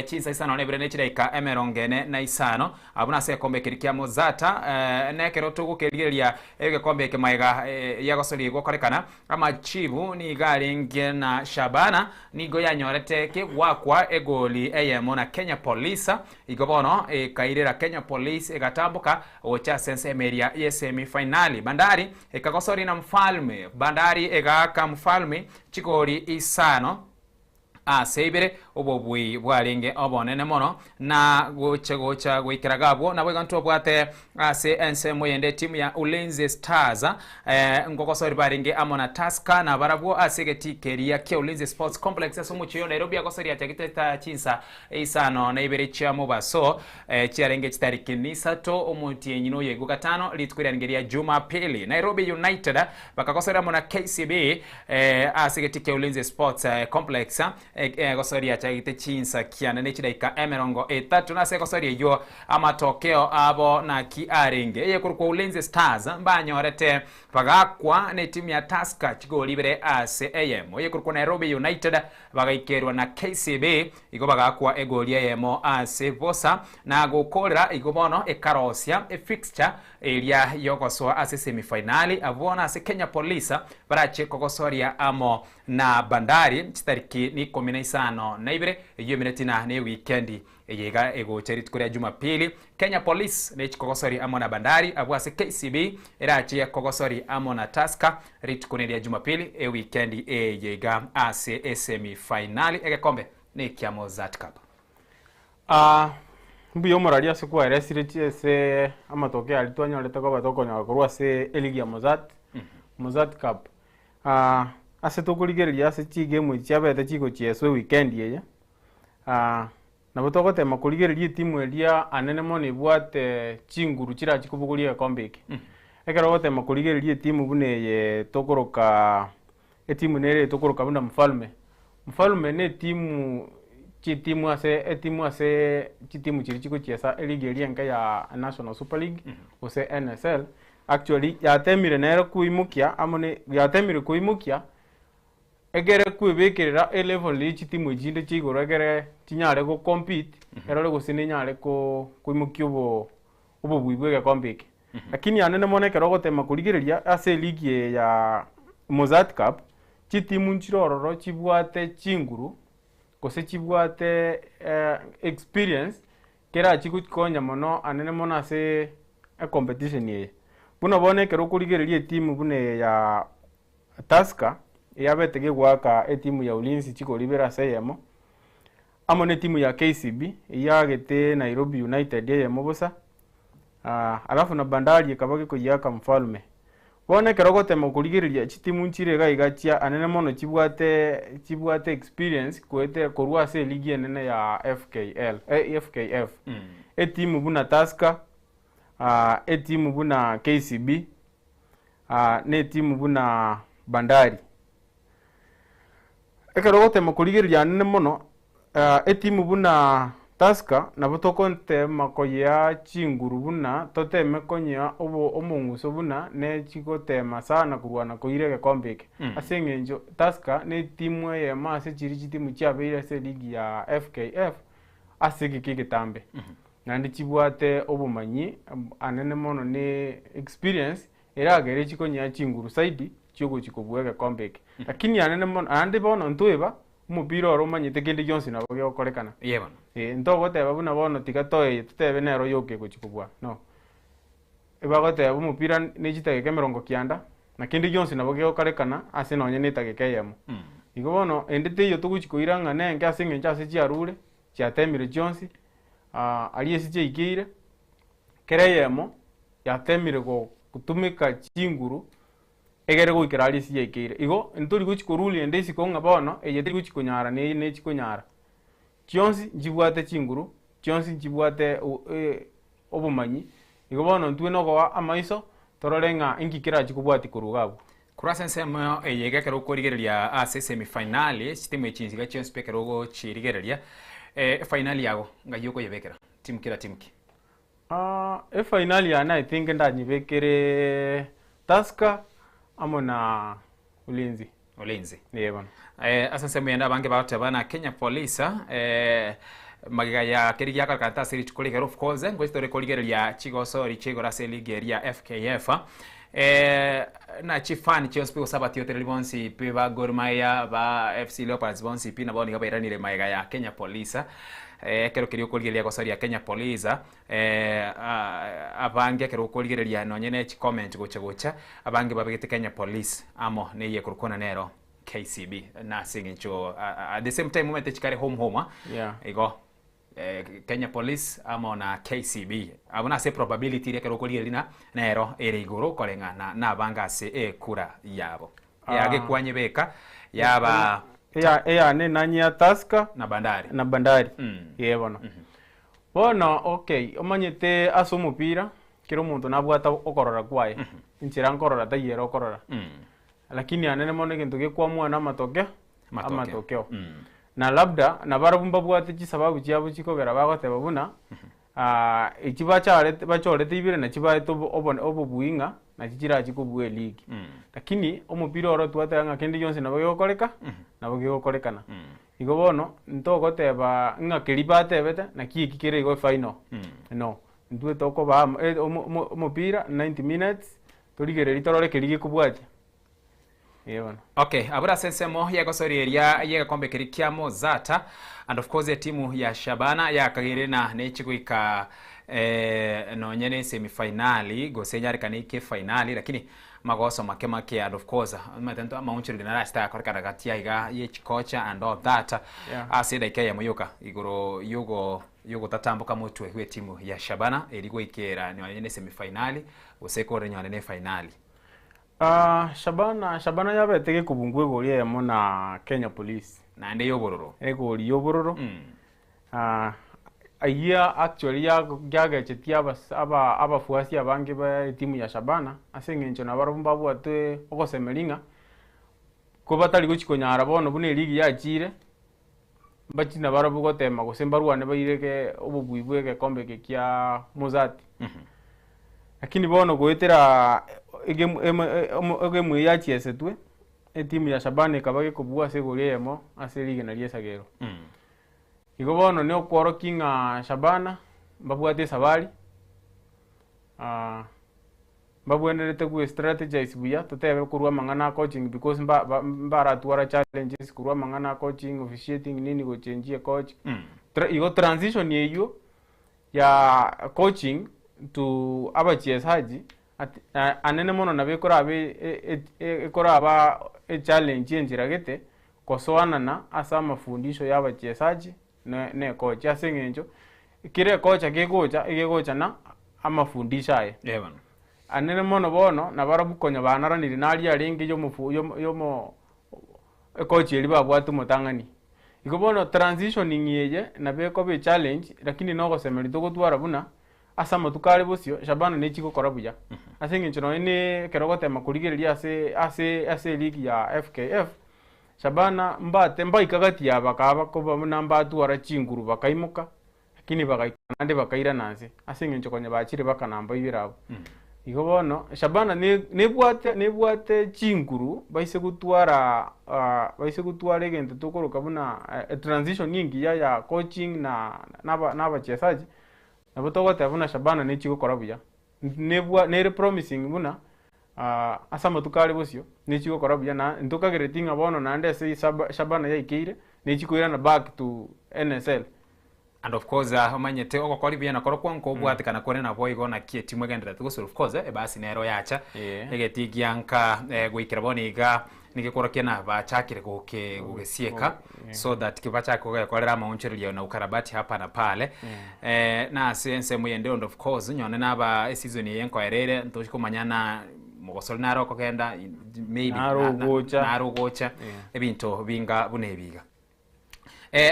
chinsa isano na ibere ne chidaika emerongo ene na isano. Abwo nase egekombe keria kia Mozata, nekero togokerigereria egekombe eke magega yagosoria gokorekana, amachibu nigo arenge na Shabana nigo yanyorete kegwakwa egoli eyemo na Kenya Police, igo bono ekairera Kenya Police egatamboka gocha ase ensemo eria ye semi finali. Bandari ekagosoria na Mfalme, Bandari egaaka Mfalme chigori isano. Ase ibere obobui bwarenge obonene mono, na gocha gocha goikera gabwo naboigo ntobwate ase ensemo yende etimu ya Ulinzi Stars eh, ngogosori barenge amo na Tusker na barabwo ase egetii keria kia Ulinzi Sports Complex ase omochie oyo Nairobi agosori achagete ta chinsa isano na ibere chia mobaso eh, chiarenge chitariki nisato omotienyi noyo igo gatano rituko riarenge ria Jumapili. Nairobi United bakagosori amo na KCB eh, ase egetii kia Ulinzi Sports eh, Complex. Egosori yachagete chinsa kianda ne chidaika emerongo etato, na ase egosori eyio amatokeo abo naki arenge. Eyekorokwa Ulinzi Stars mbanyorete bagakwa netimu ya Tusker chigoli ibere ase eyemo. Eyekorokwa Nairobi United bagaikerwa na KCB igo bagakwa egoli eyemo ase bosa na gokorera igo bono ekarosia efixture eria yogosoa ase semifinali abwo bono ase Kenya Police barache kogosoria amo Na Bandari chitariki nikomi na isano na ibere, eyio emineti na ne ewikendi eye iga egocha rituko ria Jumapili, Kenya Police nechi kogosori amo na Bandari abwo ase KCB erache kogosori amo na Tusker rituko neria Jumapili ewikendi eye iga ase esemi finali egekombe nekia Mozzart Cup. Aa, mbuya omoraria ase kwaeresire ase amatoke aria twanyorete koba tokonyora korwa ase eligi ya Mozzart, Mozzart Cup. Aa, ase tokorigereria ase chigame echi chiabete chigochieswa ewikendi eye, aa, nabo togotema korigereria etimu eria anene mono ebwate chinguru chirachi kobogoria egekombe eke. Ekero ogotema korigereria etimu buna eye tokoroka etimu nere tokoroka buna Mfalme. Mfalme na etimu chitimu ase etimu ase chitimu chiria chigochiesa eligi eria enke ya National Super League gose NSL, Actually yatemire nere koimokia amo ne yatemire koimokia egere kwebekerera elevel ye chitimu echinde chia igoro egere chinyare go compete erore gose nenyare ko koimokia obo obobui bwa egekombe eke. Lakini anene mono ekero ogotema korigereria ase eligi eye ya Mozzart Cup, chitimu nchire ororo chibwate chinguru gose chibwate experience Kerachie gochikonya mono anene mono ase ecompetition eye. Buna bono ekero okorigereria etimu buna eye ya Tusker, eyabete gegoaka etimu ya Ulinzi chigori ibere ase eyemo, amo na etimu ya KCB eyio yaagete Nairobi United eyemo bosa, alafu na Bandari ekaba gekoyiaka Mfalme. Bono ekero ogotema korigereria chitimu nchire iga iga chia anene mono chibwate chibwate experience koete korwa ase eligi enene ya FKL FKF. Etimu buna Tusker, etimu buna KCB, na etimu buna Bandari. Ekero ogotema korigereria anene mono, etimu buna Tusker nabo togotema koyea chinguru buna toteme konyea obo omong'uso buna ne chigotema sana korwana koira egekombe eke. Ase eng'encho Tusker ne etimu eyemo ase chiria chitimu chiabeire ase eligi ya FKF ase egeka egetambe. Naende chibwate obomanyi anene mono ne experience Eragere chikonyea chinguru zaidi chiogochia kobua egekombe eke. Lakini anene mono, naende bono ntoeba, omopira oro omanyete kende gionsi nabo gegokorekana. Eye bono. Eh, ntogoteba buna bono tiga toeye totebe nero yoka egochia kobua, no. Ebagoteba omopira ne chidageka emerongo kianda, na kende gionsi nabo gegokorekana ase nonye na edageka eyemo. Igo bono, ende teiyo togochia koira ng'a nenke ase eng'encho ase chiarure, chiatemire chionsi, aria ase chiaikeire, Kera eyemo yatemire gotumeka chinguru egere goikera aria ase yaikeire. Igo ntori gochia korule ende isiko ng'a bono eye teri gochia konyara na eye nechi konyara. Chionsi nchibwate chinguru, chionsi nchibwate obomanyi, igo bono ntwe nogoa amaiso torore ng'a inki kerachie kobwatia korwa iga abwo. Korwa ase ensemo eye iga ekero okorigereria ase semifinali, chitimu echi iga chionsi pi ekero ogochirigereria, efainali yago ng'ai okoyebekera? Timu kera timu ki? Efainali yane I think ndanyebekere Tusker amo na Ulinzi. Ulinzi. Ee bono. Ase ensemo eyende abange bagoteba na Kenya Police magega ya keria giakorekanete ase rituko rigero of course ngochi tore korigereria chigosori chia igoro ase eligi eria ya FKF na chifan chionsi pi gose abatiotereri bonsi pi ba Gor Mahia ba FC Leopards bonsi pi nabo nigo bairanire magega ya Kenya Police Ekero keria okorigereria gosaria Kenya Police, abange ekero okorigereria nonye ne chicomment gocha gocha, abange babegete Kenya Police amo neye ekorokwana nero KCB na ase eng'encho at the same time omanyete chikare home home ah, Yeah. igo Kenya Police amo na KCB abwo nase probability eria ekero okorigereria na nero ere igoro koreng'ana na abange ase ekura yabo. Yagekwanyebeka yaba Eya eyane nanye ya Tusker na Bandari. na Bandari. Ee bono. Bono okay, omanyete ase omopira, kera omonto nabwate okorora kwaye. Enchera nkorora taiyo ere okorora. Lakini anene mono egento gekwamua na amatokeo, Amatokeo. amatokeo. Na labda nabarabwo mbabwate chisababu chiabo chikogera bagoteba buna echi bacharete bachorete ibere nachi baete obo obo obobui ng'a nachi chirachi kobua eligi. Lakini omopira oro twateba ng'a kende gionsi nabo gegokoreka, nabo gegokorekana. Igo bono ntogoteba ng'a keria batebete naki eki kere igo efinal, no. Intwe tokobaa amo omo omo omopira 90 minutes, torigereria torore keria gekobwatia. Ee bono. Okay, abwo ase ensemo y'egosori eria y'egekombe keria kia Mozart and of course etimu ya Shabana yakageire na nechi goika eh, nonye ne semifinali gose enyarekane ike finali lakini magoso make make and of course omanyete nto amaonchoreri naro achete agakorekana gati aiga ye chikocha and all that Yeah. ase edaika eyemo yoka igoro yogo yogotatamboka motwe bw'etimu ya Shabana eri goikera nonye ne semifinali gose kore nonye ne finali. Shabana, Shabana yabete gekobungwa egori eyemo na Kenya Police. Naende y'obororo. Egori y'obororo. Ayio actually yagechetie abas aba abafuasi abange ba etimu ya Shabana ase eng'encho nabarabwo mbabwate ogosemeria ng'a ko batari gochia konyara bono buna eligi yachiire, mbachie nabarabwo gotema gose mbarwane baire ege obobui bwa egekombe eke kia Mozart. Lakini bono goetera egemu emo emo egemu eye yachiesetwe, etimu ya Shabana ekaba gekobua ase egori eyemo ase rigena ria esagero. Igo bono na okworokia ng'a Shabana mbabwate esabari. Mbabwenerete gwe strategize buya totebe korwa amang'ana a coaching because mba ba mbaratwara challenges korwa amang'ana a coaching, officiating nini gochenjia ecoach. Tra igo transition eywo ya coaching to abachesaji ati anene mono nabo ekorabe e- e- ekoraba echallenge enchera gete kosoanana ase amafundisho ya abachesaji ne ne ecoach ase eng'encho kera ekocha kegocha egegocha na amafundisho aye. Ee bono. Anene mono bono nabarabwo konya banaranire naria arenge yomofu yomo yomo ekochi eria babwate omotang'ani. Igo bono transitioning eye nabo ekoba echallenge lakini nogosemeria togotwara buna ase amatuko are bosio Shabana nechi gokora buya. Ase eng'encho nonye ne ekero ogotema korigereria ase ase ase eligi ya FKF, Shabana mbate mbaika gati ya bakaba koba buna mbatwara chinguru bakaimoka, Lakini bagaika naende bakairana nse, ase engencho konya bachire bakanamba ibere abwo. Igo bono Shabana ne- nebwate nebwate chinguru baise gotwara baise gotwara egento tokoroka buna etransition engiya ya coaching na naba na abachesaji, nabo togoteba buna Shabana nechi gokora buya. Nebwa nere promising buna ase amatuko are bosio nechi gokora buya na ntokagereti ng'a bono naende ase Shabana yaikeire nechi koirana back to NSL. And of course omanyete ogokora buya nakorokwo nkobwatekana kore naboigo naki etimu egendererete gose of course ebasi nero yacha egetii gianka goikera bono iga nigekorokia na bachakire goke gogesieka so that kibachake kogekorera amaonchorerio na ukarabati hapa na pale na ase ensemo yende and of course nyone naba eseason eye nkoereire ntochi komanya na mogosori nare okogenda maybe Nare ogocha. nare ogocha ebinto binga buna ebi iga.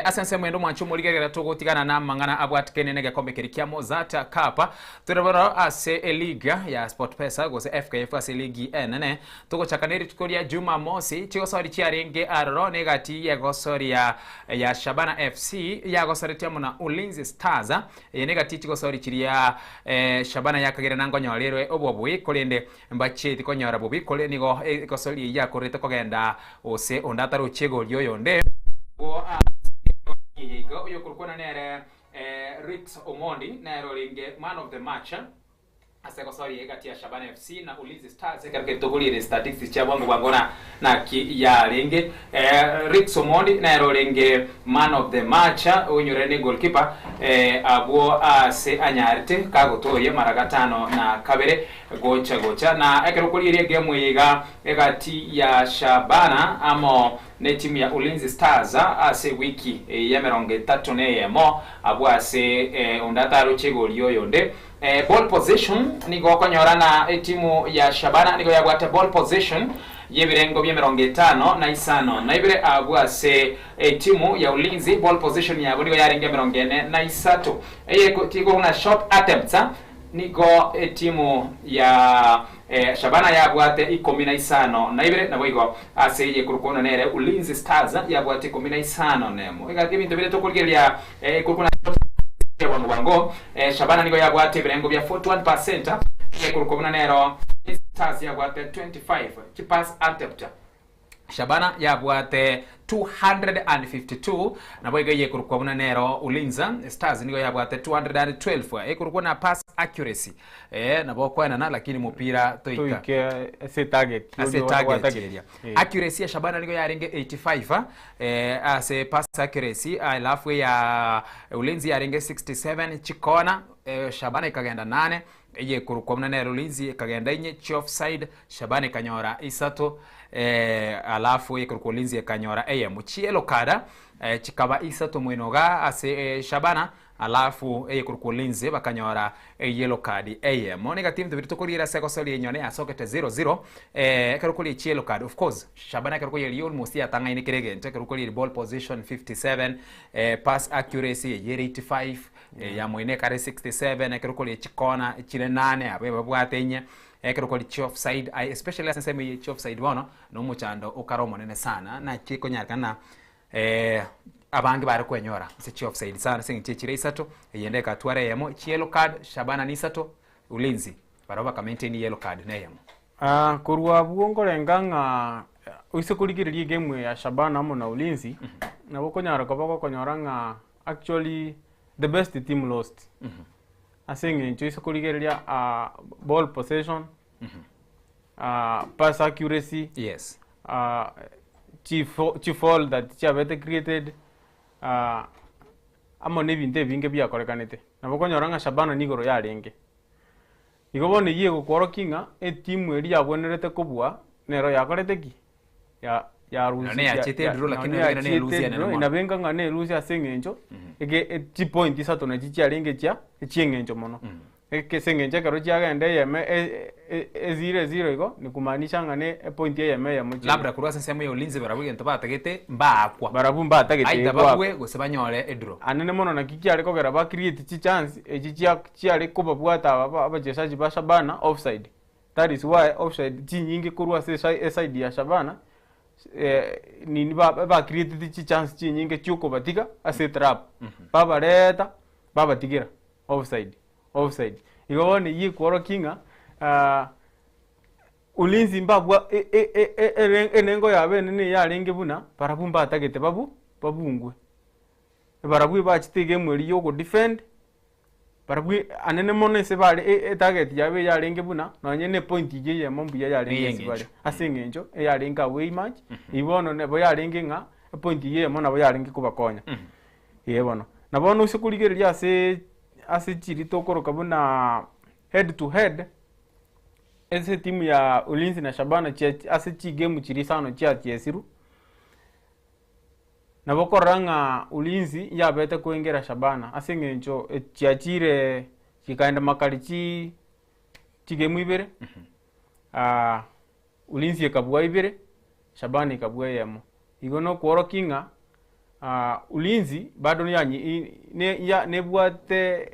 Ase ensemo ende omwancho omorigereria togotigana namang'ana abwatikene negekombe keria kia Mozart Cup. Tore bono ase eliga ya SportPesa gose FKF ase eligi enene. Togochaka nerituko ria Jumamosi chigosori chiarenge aroro negati yegosoria ya Shabana FC yagosoretie amo na Ulinzi Stars. Eye negati chigosori chiria Shabana yakagera nangonyorerwe obobui korende mbachieti konyora bobi kore nigo egosori eyio yakorete kogenda Gose onde atarochie egori oyonde. Agwo ase egori eye iga oyokorokwana nere Ricks Omondi nere orenge man of the match ase egosoria egati ya Shabana FC na Ulinzi Stars ekero ketogoriere statistics chia bwango bwango na naki yarenge. Ricks Omondi nere orenge man of the match oinyorere ne goalkeeper abwo ase anyarete kagotoria mara gatano na kabere gocha gocha na ekero okorigeria egemu eye iga Egati ya Shabana amo netimu ya Ulinzi Stars ase ewiki eye y'emerongo etato na eyemo abwo ase onde ataroche egori oyonde. Ball possession nigo okonyora na etimu ya Shabana nigo yabwate ball possession y'ebirengo bi'emerongo etano na isano na ibere abwo ase etimu ya Ulinzi ball possession yabo nigo yarenge emerongo ene na isato. Eye tigo buna shot attempts nigo etimu ya. Shabana yabwate 15, naboigo ase eye ekorokwa buna nere Ulinzi Stars yabwate 11. Iga ebinto biria tokorigereria ekorokwa na bwango bwango, Shabana nigo yabwate ebirengo bia 41%, eye ekorokwa buna nero Ulinzi Stars yabwate 25 chipass attempt. Shabana yabwate 252, naboigo eye ekorokwa buna nero Ulinzi Stars nigo yabwate 212, ekorokwa na pass accuracy eh, nabo okoenana lakini mopira toika Toike ase target ase oria target gwa target. eria. Eh. Accuracy ya Shabana nigo yarenge 85 eh, ase pass accuracy, alafu eya Ulinzi yarenge 67 chikona eh, Shabana ikagenda 8 Eye ekorokwa buna nere Ulinzi ekagenda inye chi'offside, Shabana ekanyora isato, alafu eye ekorokwa Ulinzi ekanyora eyemo. Chi'yellow card chikaba isato moino iga ase Shabana, alafu eye ekorokwa Ulinzi bakanyora eyellow card eyemo. Niga timu tobiri tokoriera ase egosoria enyone yasokete 0-0, ekero okoria chi'yellow card, of course Shabana ekero okoyeria almost yatang'aine kera egento, ekero okoria ball position 57, pass accuracy eyere 85, Yamoina ekare 67, ekero kore chikona chire nane abwo ebabwate inye, ekero kore chioffside aye especially ase ensemo eye chioffside bono na omochando okare omonene sana naki ekonyarekana ng'a abange bare kwenyora ase chioffside sana ase eng'encho echire isato, eyende ekatwara eyemo, chiyellow card Shabana na isato, Ulinzi barabwo baka maintain yellow card na eyemo. Korwa abwo nkorenga ng'a oise korigereria egame eye ya Shabana amo na Ulinzi, nabo okonyara koba gokonyora ng'a Actually the best team lost ase eng'encho ase korigereria ball possession, pass accuracy, chifoul that chiabete created, amo na ebinto ebinge biakorekanete. Nabo okonyora ng'a Shabana nigoro yarenge. Igo bono eyio egokworokia ng'a etimu eria yabwenerete kobua nero yakorete ki? Ya Nonya yachete edraw lakini nonya nabere ne yachete lose enene edraw, mono. nabenga ng'a ne lose ase eng'encho ege chipoint isato nachi chiarenge chia echieng'encho mono. Eke ase eng'encho ekero chiagenda eyemo eziro eziro igo, ni kumaanisha ng'a ne epoint eyemo eyemo chiaye. Labda korwa ase ensemo ya ulinzi barabwo egento batagete mbaakwa. Barabwo mbatagete Either goakwa. babue gose banyore edraw. Anene mono naki kiare kogera ba create chichance echi chia chiare kobabwata aba abachesaji ba Shabana offside. That is why offside chinyinge korwa ase eside ya Shabana nini ba createti chichance chinyinge chiokobatiga ase etrap. Babareta babatigera offside offside. Igo bono eyio ekworokia ng'a Ulinzi mbabwa enengo yabo enene eyarenge buna barabwo mbatagete babu babungwe. Barabwo ebachete egemu eria ya ogodefend, barabwo anene mono ase bare etarget yabo eyarenge buna nonye na epoint eyio eyemo mbuya yarenge ase bare, ase eng'encho eyarenge away match, eyio bono nabo yarenge ng'a epoint eyio eyemo nabo yarenge kobakonya. Eeh bono. Na bono ase korigereria ase ase chiri tokoroka buna head to head, ase etimu ya Ulinzi na Shabana chia ase chigemu chiria isano chiachesirwe, Nabo okorora ng'a Ulinzi yabete koengera Shabana ase eng'encho chiachire chikaenda makari chi chigemu ibere, Ulinzi ekabua ibere, Shabana ekabua eyemo. Igo nokworokia ng'a Ulinzi bado yanyi ne ya nebwate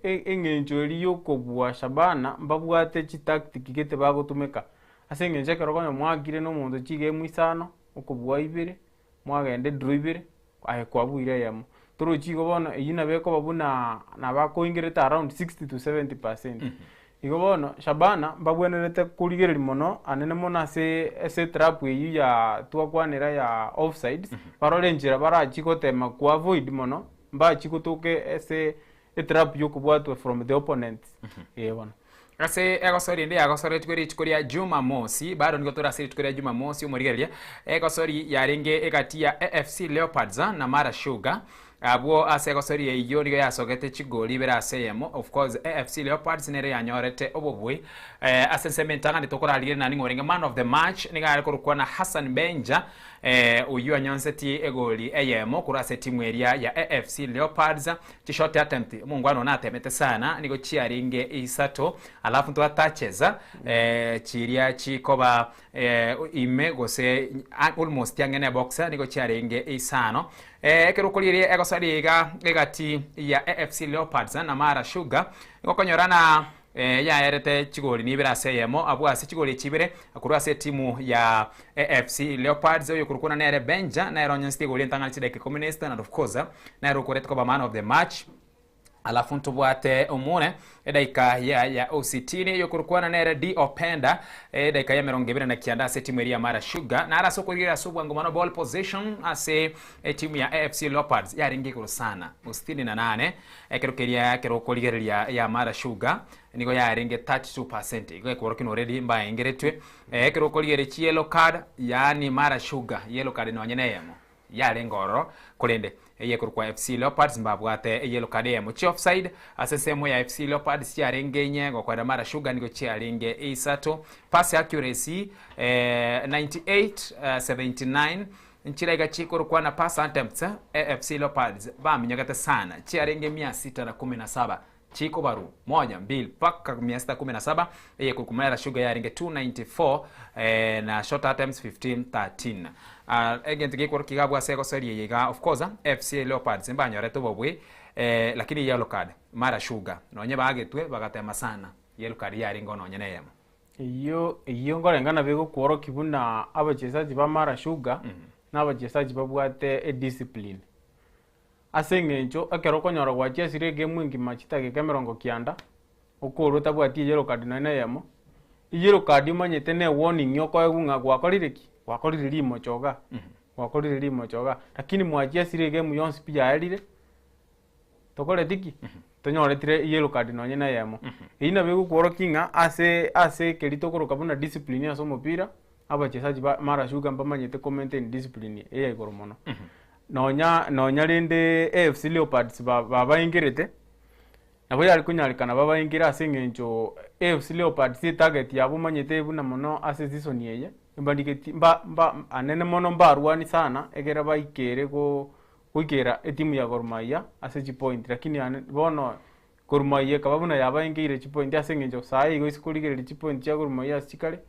eng'encho eria yokobua Shabana mbabwate chitactic gete bagotumeka. Ase eng'encho ekero konya mwakire na omonto chigemu isano, okobua ibere, mwagenda edraw ibere, aye kwabuire eyemo. Torochi igo bono eyio nabo ekoba buna nabo akoingerete around 60 to 70 percent. Igo bono Shabana mbabwenerete korigereria mono anene mono ase ase etrap eyio ya twakwanera ya offsides, barore enchera barachie gotema ko avoid mono, mbachie gotoka ase etrap ya okobwatwa from the opponents, eh bono. Ase egosori ende yagosoretigwe rituko ria Jumamosi, bado nigo tore ase rituko ria Jumamosi omorigereria, egosori yarenge egati ya AFC Leopards na Mara Sugar. Abwo ase egosori eyio nigo yasogete chigoli ibere ase eyemo. Of course AFC Leopards nere yanyorete obobui. Eh, ase ensemo entang'ani tokorarigereria nani ng'a orenge man of the match nigo are korokwa na Hassan Benja eh, oyio anyonsetie egoli eyemo korwa ase etimu eria ya AFC Leopards. Chishot attempt omongwana one atemete sana nigo chiarenge isato alafu ntwatacheza eh, chiria chikoba eh, ime gose almost ang'e ne box nigo chiarenge isano eh, ekero okorigereria egosori iga egati ya AFC Leopards na Mara Sugar nigo okonyora na. Yaerete chigori nibere ase eyemo abwo ase chigori echi ibere korwa ase etimu ya AFC Leopards. Oyo okorokwa nere Benja nere onyensete igori entang'ani chidakika ikomi na isita and of course nere okoretwe koba man of the match. Alafu ntobwate omure edaika ya ya ositini oyo okorokwana nere D Openda edaika ya emerongo ebere na kianda ase etimu eria ya Mara Sugar naro ase okorigereria ase obwango mono ball possession ase etimu ya AFC Leopards yarenge igoro sana ositini na nane Ekero keria ekero okorigereria ya Mara Sugar nigo yarenge 32%, igo ekworokia na already mbaengeretwe. Ekero okorigereria chi yellow card, yaani Mara Sugar yellow card nonye na eyemo yarenge ororo, korende eye ekorokwa FC Leopards mbabwate eyellow card eyemo. Chi offside ase ensemo ya FC Leopards chiarenge inye, gokorera Mara Sugar nigo chiarenge isato. Pass accuracy 98 79 Nchiraiga chikorokwa na pass attempts AFC Leopards baminyogete sana chiarenge mia sita na kumi na saba chikobarwa moja mbili paka mia sita kumi na saba eye korokwa Mara Sugar yarenge 294 eh, na shot attempts 15 13. Ah, egento gekorwa kigabwa ase egosoria eye iga of course AFC Leopards mbanyorete obobui eh, lakini yellow card Mara Sugar nonye bagetwe bagatema sana yellow card yarenge nonye na eyemo. Eyio eyio nkorenga nabo egokworokia buna abachesaji ba Mara Sugar na abachesaji babwate ediscipline. Ase eng'encho ekero okonyora gwachiesire egemu engima chidakika emerongo kianda, okorwa otabwati eyellow card nonye na eyemo, eyellow card omanyete ne ewarning okoegwa ng'a gwakorire ki? Gwakorire rimocho igaa, gwakorire rimocho igaa. Lakini mwachiesire egemu yonsi pi yaerire. Tokoreti ki? Tonyoretire yellow card nonye na eyemo. Eyio nabo egokworokia ng'a ase ase keria tokoroka buna discipline ase omopira, abachesaji ba Mara Sugar mbamanyete ko maintain discipline eya igoro mono. Nonya nonya rende AFC Leopards ba babaingerete, nabo yare konyarekana babaingere ase eng'encho AFC Leopards etarget yabo omanyete buna mono ase season eye, mbarigeti mba mba anene mono mbarwani sana ekere baikere go Goikera etimu ya Gor Mahia ase chipointi lakini ane bono Gor Mahia ekaba buna yabaengeire chipointi ase eng'encho saii igo ase korigereria chipointi chia Gor Mahia ase chikare,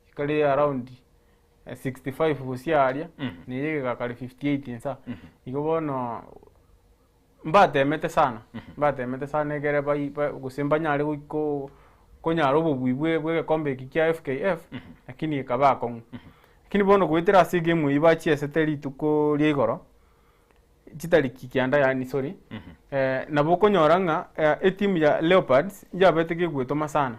chikare around 65 gose aria, na eye egakare 58 insa. Igo bono mbatemete sana, mbatemete sana ekere bai ba gose mbanyare goi ko konyara obobui bwe bwa egekombe eke kia FKF, lakini ekaba akong'u. Lakini bono goetera ase egemu eyio bachiesete rituko ria igoro, chitariki kianda yaani sorry, nabo okonyora ng'a etimu ya Leopards yabete gegwetoma sana.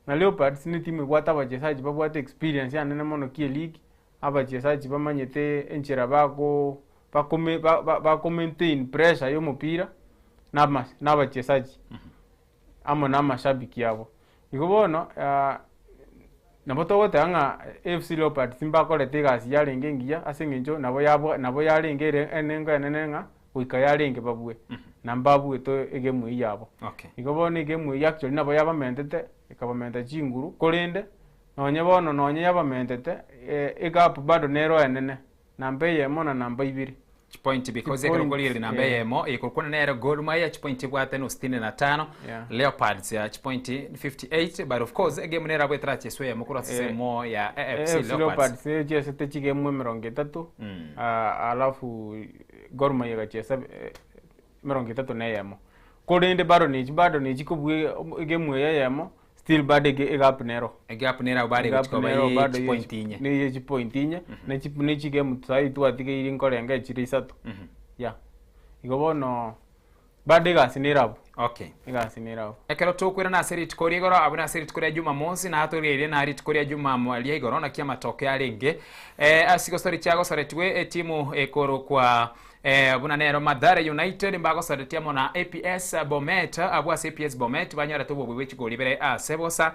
Na Leopards ne etimu ebwate abachesaji babwate experience anene mono ki eleague, abachesaji bamanyete enchera bako bakome ba- ba- bako maintain pressure ya omopira, na ama na abachesaji amo na amashabiki abo. Igo bono nabo togoteba ng'a AFC Leopards mbakorete egasi yarenge engiya ase eng'encho nabo yabwa nabo yarenge ere enengo enene ng'a goika yarenge babue, na mbabuete egemu eyio yabo. Okay. Igo bono egemu eyio actually nabo yabamentete, ekabamenta chinguru, korende nonye bono nonye yabamentete, egap bado nero enene, Namba eyemo na namba ibere. Chipointi because ekero Chipoint, okorigereria namba eh. eyemo ekorokwana nere Gor Mahia chipointi ebwate no sitini na tano Yeah. Leopards ya chipointi 58 but of course egame nere abwo etaracheswa eyemo korwa ase Eh, ensemo ya AFC AFC Leopards. Leopards echiesete chigemu emerongo etato ah, alafu Gor Mahia egachesa eh, emerongo etato na eyemo. Korende bado nechi bado nechi kobua egemu eye eyemo Still bado ege egap nero. Egap nero abwo bare Egap gochia koba nero ye bado ye chipoint inye. ne ye chipoint inye, ne chi ne chigame saii twatigeire nkorenga echire isato. Yeah. Igo bono bado egasi nere abwo. Okay. Egasi nere abwo. Ekero tokoirana ase rituko ria igoro, abwo nase rituko ria Jumamosi, natorigereire na rituko ria Jumamo ria igoro naki amatoke arenge. Eh, ase gosori chiagosoretigwe etimu ekorokwa Eh, buna nero Mathare United mbagosaretie amo na APS Bomet, abwo ase APS Bomet banyorete obobui bwe chigori ibere ase bosa.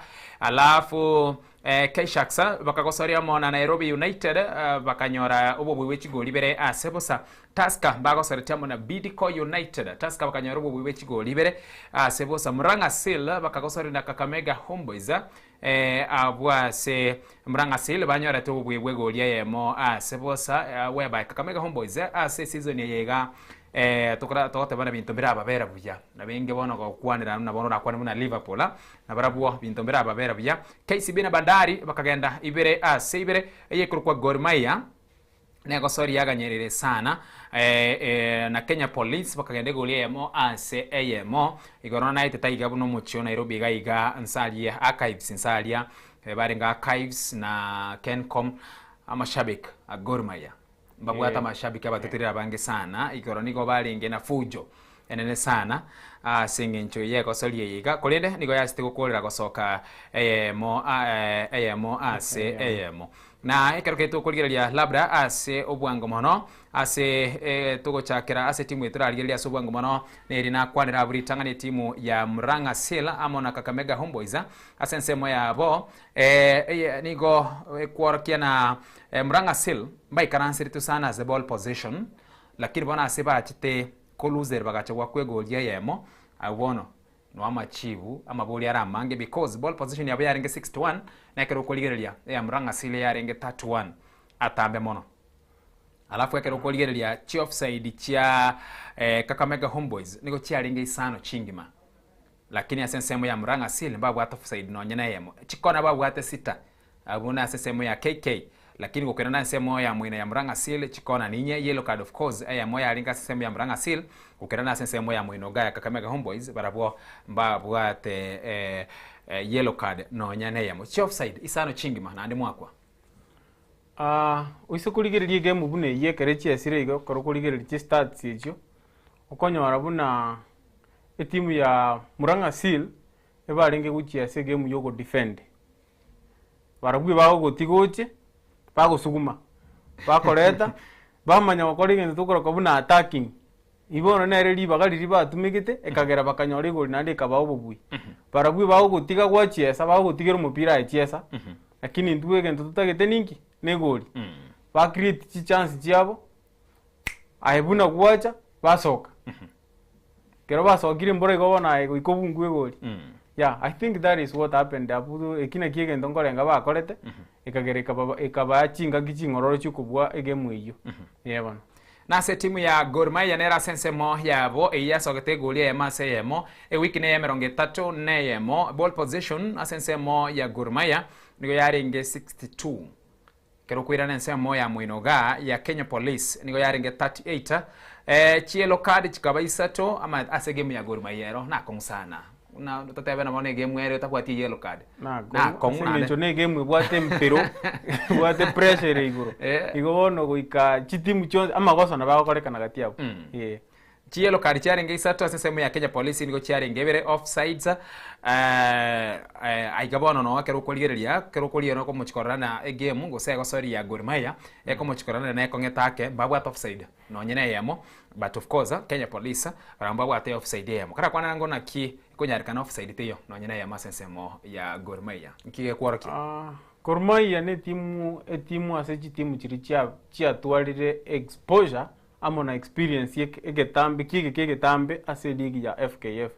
Alafu eh, K-Sharks bakagosoria amo na Nairobi United eh, bakanyora obobui bwe chigori ibere ase bosa. Tusker mbagosaretie amo na Bidco United, Tusker bakanyora obobui bwe chigori ibere ase bosa. Murang'a Seal bakagosoria na Kakamega Homeboyz Eh, abwo ase Murang'asil banyorete obobui bw'egori eyemo ase bosa eh, whereby Kakamega Homeboyz eh, ase season eye iga eh, tokora togoteba na binto mbirababera buya na benge bono gokwanera buna bono orakwane buna Liverpool ah, na barabwo binto mbirababera buya. KCB na Bandari bakagenda ibere ase ibere, eyekorokwa Gor Mahia. Negosori yaganyerire sana eh, eh, na Kenya Police bakagenda egori eyemo ase eyemo igoro naete taiga buna omochie o Nairobi iga iga nsaria archives nsaria eh, barenge archives na Kencom amashabik a Gor Mahia mbabwate Eh. amashabiki abatotereri abange sana igoro nigo barenge na fujo enene sana ase eng'encho y'egosori eye iga korende nigo yachete gokorera gosoka eyemo a- eh, eyemo ase eyemo Na ekero keria tokorigereria labda ase obwango mono, ase eh, togochakera ase etimu eye torarigererie ase obwango mono, neri nakwanera abwo ritang'ani etimu ya Murang'a Seal amo na Kakamega Homeboyz ase ensemo yabo eh, eye nigo ekworokia na eh, Murang'a Seal mbaikaranseretwe sana ase ball possession, lakini bono ase bachete koluser bagacha goakwa egoli eyemo, abwo bono Noa amachibu amabori are amange because ball position yabo yarenge 61 na ekero okorigereria eya Murang'asile yarenge 31 atambe mono. Alafu ekero okorigereria chi offside chia eh, Kakamega Homeboyz nigo chiarenge isano chingima lakini ase ensemo ya Murang'asile mbabwate offside nonye na eyemo chikona babwate sita Abwo nase ensemo ya KK, lakini gokoirana na ensemo ya moina ya Murang'asil chikona ninye, yellow card of course, eyemo yarenge ase ensemo ya Murang'asil, gokoirana ase ensemo ya moino iga ya Kakamega Homeboyz barabwo mbabwate eh, yellow card nonya neyemo. Chi offside isano chingima naende mwakwa. Ah, oise korigereria egame buna eyio ekero echiesire igo ekero okorigereria chistats echio, okonyora buna etimu ya Murang'a Seal ebarenge gochia ase egame ya ogodefend. Barabwo ebagogotiga oche, bagosuguma, bakoreta, bamanya gokora egento tokoroka buna attacking. Igo bono nere ribaga riria batumegete, ekagera bakanyora egori naende ekabaa obobui. Barabwo ebagogotiga gwachiesa, bagogotigera omopira aye chiesa, lakini intwe egento totagete ninki? Na egori. Ba create chichance chiabo, aye buna gwacha, basoka. Ekero basokire embura igo bono aye goika obungue egori. Yeah, I think that is what happened abwo eki nakio egento nkorenga bakorete, ekagera ekababa ekabaa chingaki ching'ororo chiokobua egemu eyio. Ee bono. Na ase etimu ya Gor Mahia nere ase ensemo yabo eyio yasogete egoli eyemo ase eyemo, ewiki neye emerongo etato na eyemo. Ball possession ase ensemo ya Gor Mahia nigo yarenge 62. Ekero okoirana ensemo ya moino igaa ya Kenya Police nigo yarenge 38, eh, chiyellow card chikaba isato ama ase egemu ya Gor Mahia ero nakong'u sana. Buna totebe nabo na egemu ere otabwati eyellow card. Nakong'u Nakong'u ase naende. eng'encho na egemu ebwate empero, ebwate pressure ere igoro. Eh. Igo bono goika chitimu chionsi amagoso nabo agokorekana gati abwo. Eh. Chiyellow card chiarenge isato ase ensemo ya Kenya Police nigo chiarenge ibere offsides eh, eh, aiga bono noo ekero okorigereria ekero okorigereria okomochi korora na egame gose egosori ya Gor Mahia ekomochi korora na ekong'eta ake mbabwate offside nonye na eyemo but of course Kenya Police barabwo mbabwate offside eyemo karakwanera ngo naki ekonyarekana offside teiyo nonye na eyemo ase ensemo ya Gor Mahia nki gekworokia? Ah, Gor Mahia ne etimu etimu ase chitimu chiria chia chiatwarire exposure amo na experience ye egetambe ki'egeka egetambe ase eligi ya FKF.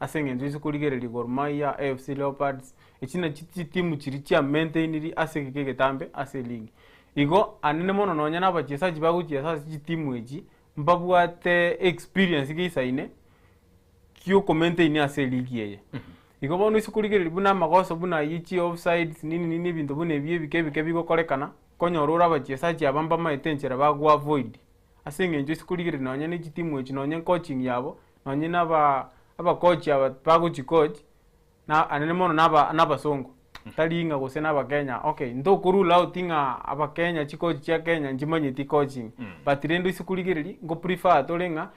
Ase engencho ase korigereria Gor Mahia, AFC Leopards, echi nachio chitimu chiria chia maintainiri ase egeka egetambe ase eligi. Igo anene mono nonya na abachesaji bagochiesa ase chitimu echi mbabwate experience geisaine kiokomaintain ase eligi eye. Igo bono ase korigereria buna amagoso buna ayio chi offsides nini nini ebinto buna ebio ebike ebike bigokorekana, Konyora ore abachesachi aba mbamaete enchera bagoavoid, ase eng'encho ase korigereria nonya ne chitimu echi nonya ecoaching yabo, nonya na aba abacoach aba bagochicoach, na anene mono na aba na abasongo, tari ng'a gose na abakenya. Okay, ntoko rule out ng'a abakenya chicoach chia Kenya nchimanyeti coaching, but rende ase korigereria nko prefer tore ng'a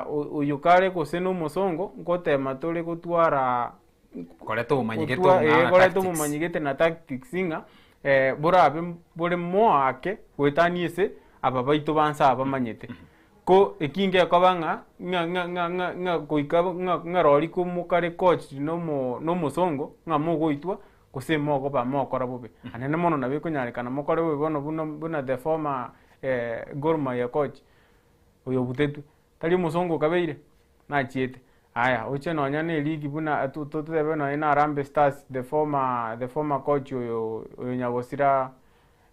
oyo kare gose na omosongo, nkotema tore gotwara Koreta obomanyigete Gotwa- obong'ao eh, na koreta tactics. obomanyigete na tactics ng'a eh, borabe bore more ake goetania ase aba baito ba nse aba bamanyete. Ko eki ngekoba ng'a ng'a ng'a ng'a ng'a ng'a goika ng'a ng'a rori komokare coached na omo na omosongo ng'a mogoitwa gose mogoba mokora bobe. Anene mono nabo ekonyarekana mokore bobe bono buna buna the former Gor Mahia coach oyo obutetwe. Tari omosongo okabeire? Nachiete. Aya, oche nonya ne eligi buna to- totebe nonya na Harambee Stars, the former, the former coach oyo, oyo Nyagosira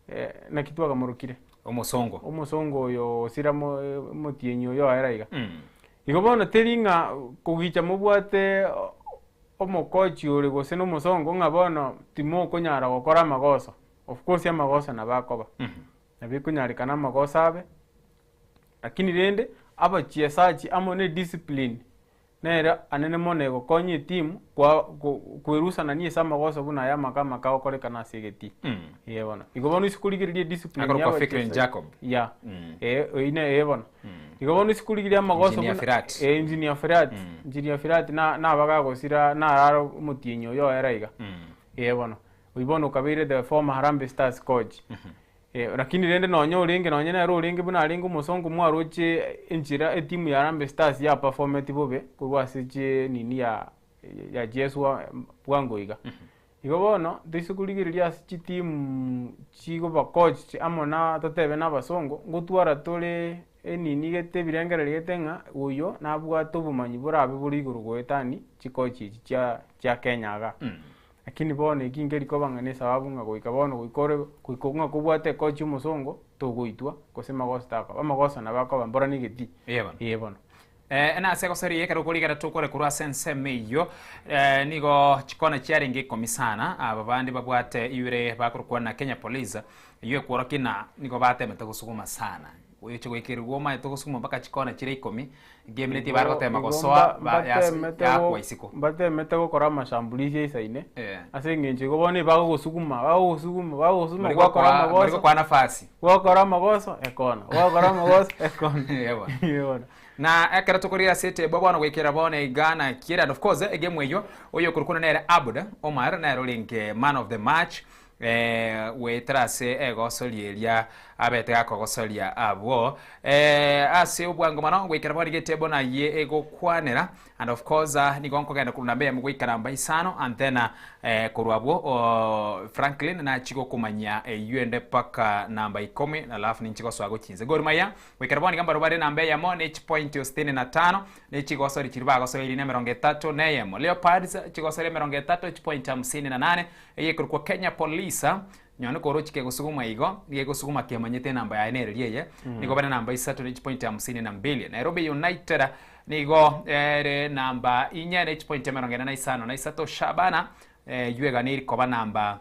eh, naki twakamorokire? Omosongo. Omosongo oyo osira mo- omotienyi oyo oera iga. Mm. Igo bono teri ng'a kogicha mobwate omokochi ore gose na omosongo ng'a bono timokonyara gokora amagoso. Of course amagoso nabo akoba. Nabo ekonyarekana amagoso abe, lakini rende abachesaji amo na ediscipline nere anene mono egokonya etimu kwa ko kwerusanania ase amagoso buna aya amake amake agokorekana ase egetii. Eeh bono. Igo bono ase korigereria ediscipline ya Akorokwa Fikrin abachesaji Jacob. yeah, eh oyio ne eh bono. Igo bono ase korigereria amagoso Engineer buna Firat. eh engineer Firat, engineer Firat na nabagagosira narara omotienyi oyo oera iga. Eeh bono. Oyio bono okabeire the former Harambee Stars coach. Eh, lakini rende nonya orenge nonya nere orenge buna arenge omosongo mwaroche enchera etimu ya Harambee Stars ya performeti bobe korwa ase chi nini ya yachieswa bwango iga. Igo bono toise korigereria ase chitimu chigoba coached amo na totebe na abasongo, ngotwara tore enini gete ebirengererio gete ng'a oyo nabwate obomanyi borabe bore igoro goetani chicoach echi chia chia Kenya igaa. Lakini bono eki nkeri koba ng'a nesababu ng'a goika bono goika ore goika ng'a kobwate ekochi omosongo, togoitwa, gose magoso takoba. Amagoso nabo akoba mbora na egetii. Eeh bono. Eeh bono. Eh, nase goseria ekero okorigera tokore korwa ase ensemo eyio, eh, nigo chikona chiarenge ikomi sana, aba bande babwate ibere bakorokwa na Kenya Police, eyio ekworokia ng'a nigo batemete gosuguma sana. Gocha goikerigwa omanyete ogosuguma mpaka chikona chire ikomi, egemineti Igo bare gotema igo gosoa mba ba yas mbatemete yakwa go isiko. mbatemete gokora amashambulizi aisaine, Eh. ase eng'encho igo bono ebagogosuguma bagogosuguma bagogosuguma Mbari gwakora gokoa mbari amagoso gokoa nafasi. gwakora amagoso ekona gwakora amagoso ekona Eeh bono. Eeh bono. Na ekero tokorire ase etable bono goikera bono iga nakire and of course egame eyio oyo okorokwa nere Abud Omar nere orenge man of the match Eh, goetera ase egosoria eria abete gakogosoria abwo. Eh, ase obwango mono goikera bono iga etable naye egokwanera and of course ah, nigo nkogenda korwa namba eyemo goika namba isano and then ah, eh, korwa abwo oh, Franklin nachie gokomanyia eywo ende mpaka namba ikomi alafu ninche gosoa gochinse. Gor Mahia goikera bono iga mbarobwo bare namba eyemo ne chipointi sitini na tano ne chigosori chiria bagosoirie na emerongo etato na eyemo. Leopards chigosori emerongo etato chipointi hamsini na nane Eyekorokwa Kenya Police, nonye korochi kegosugumwa igo, nigo egosuguma kemanyete enamba yaye nereria eye, nigo bare namba isato ne chipointi hamsini na mbili. Nairobi United nigo ere namba inye ne chipointi emerongo ene na isano na isato. Shabana eywo eganeiri koba namba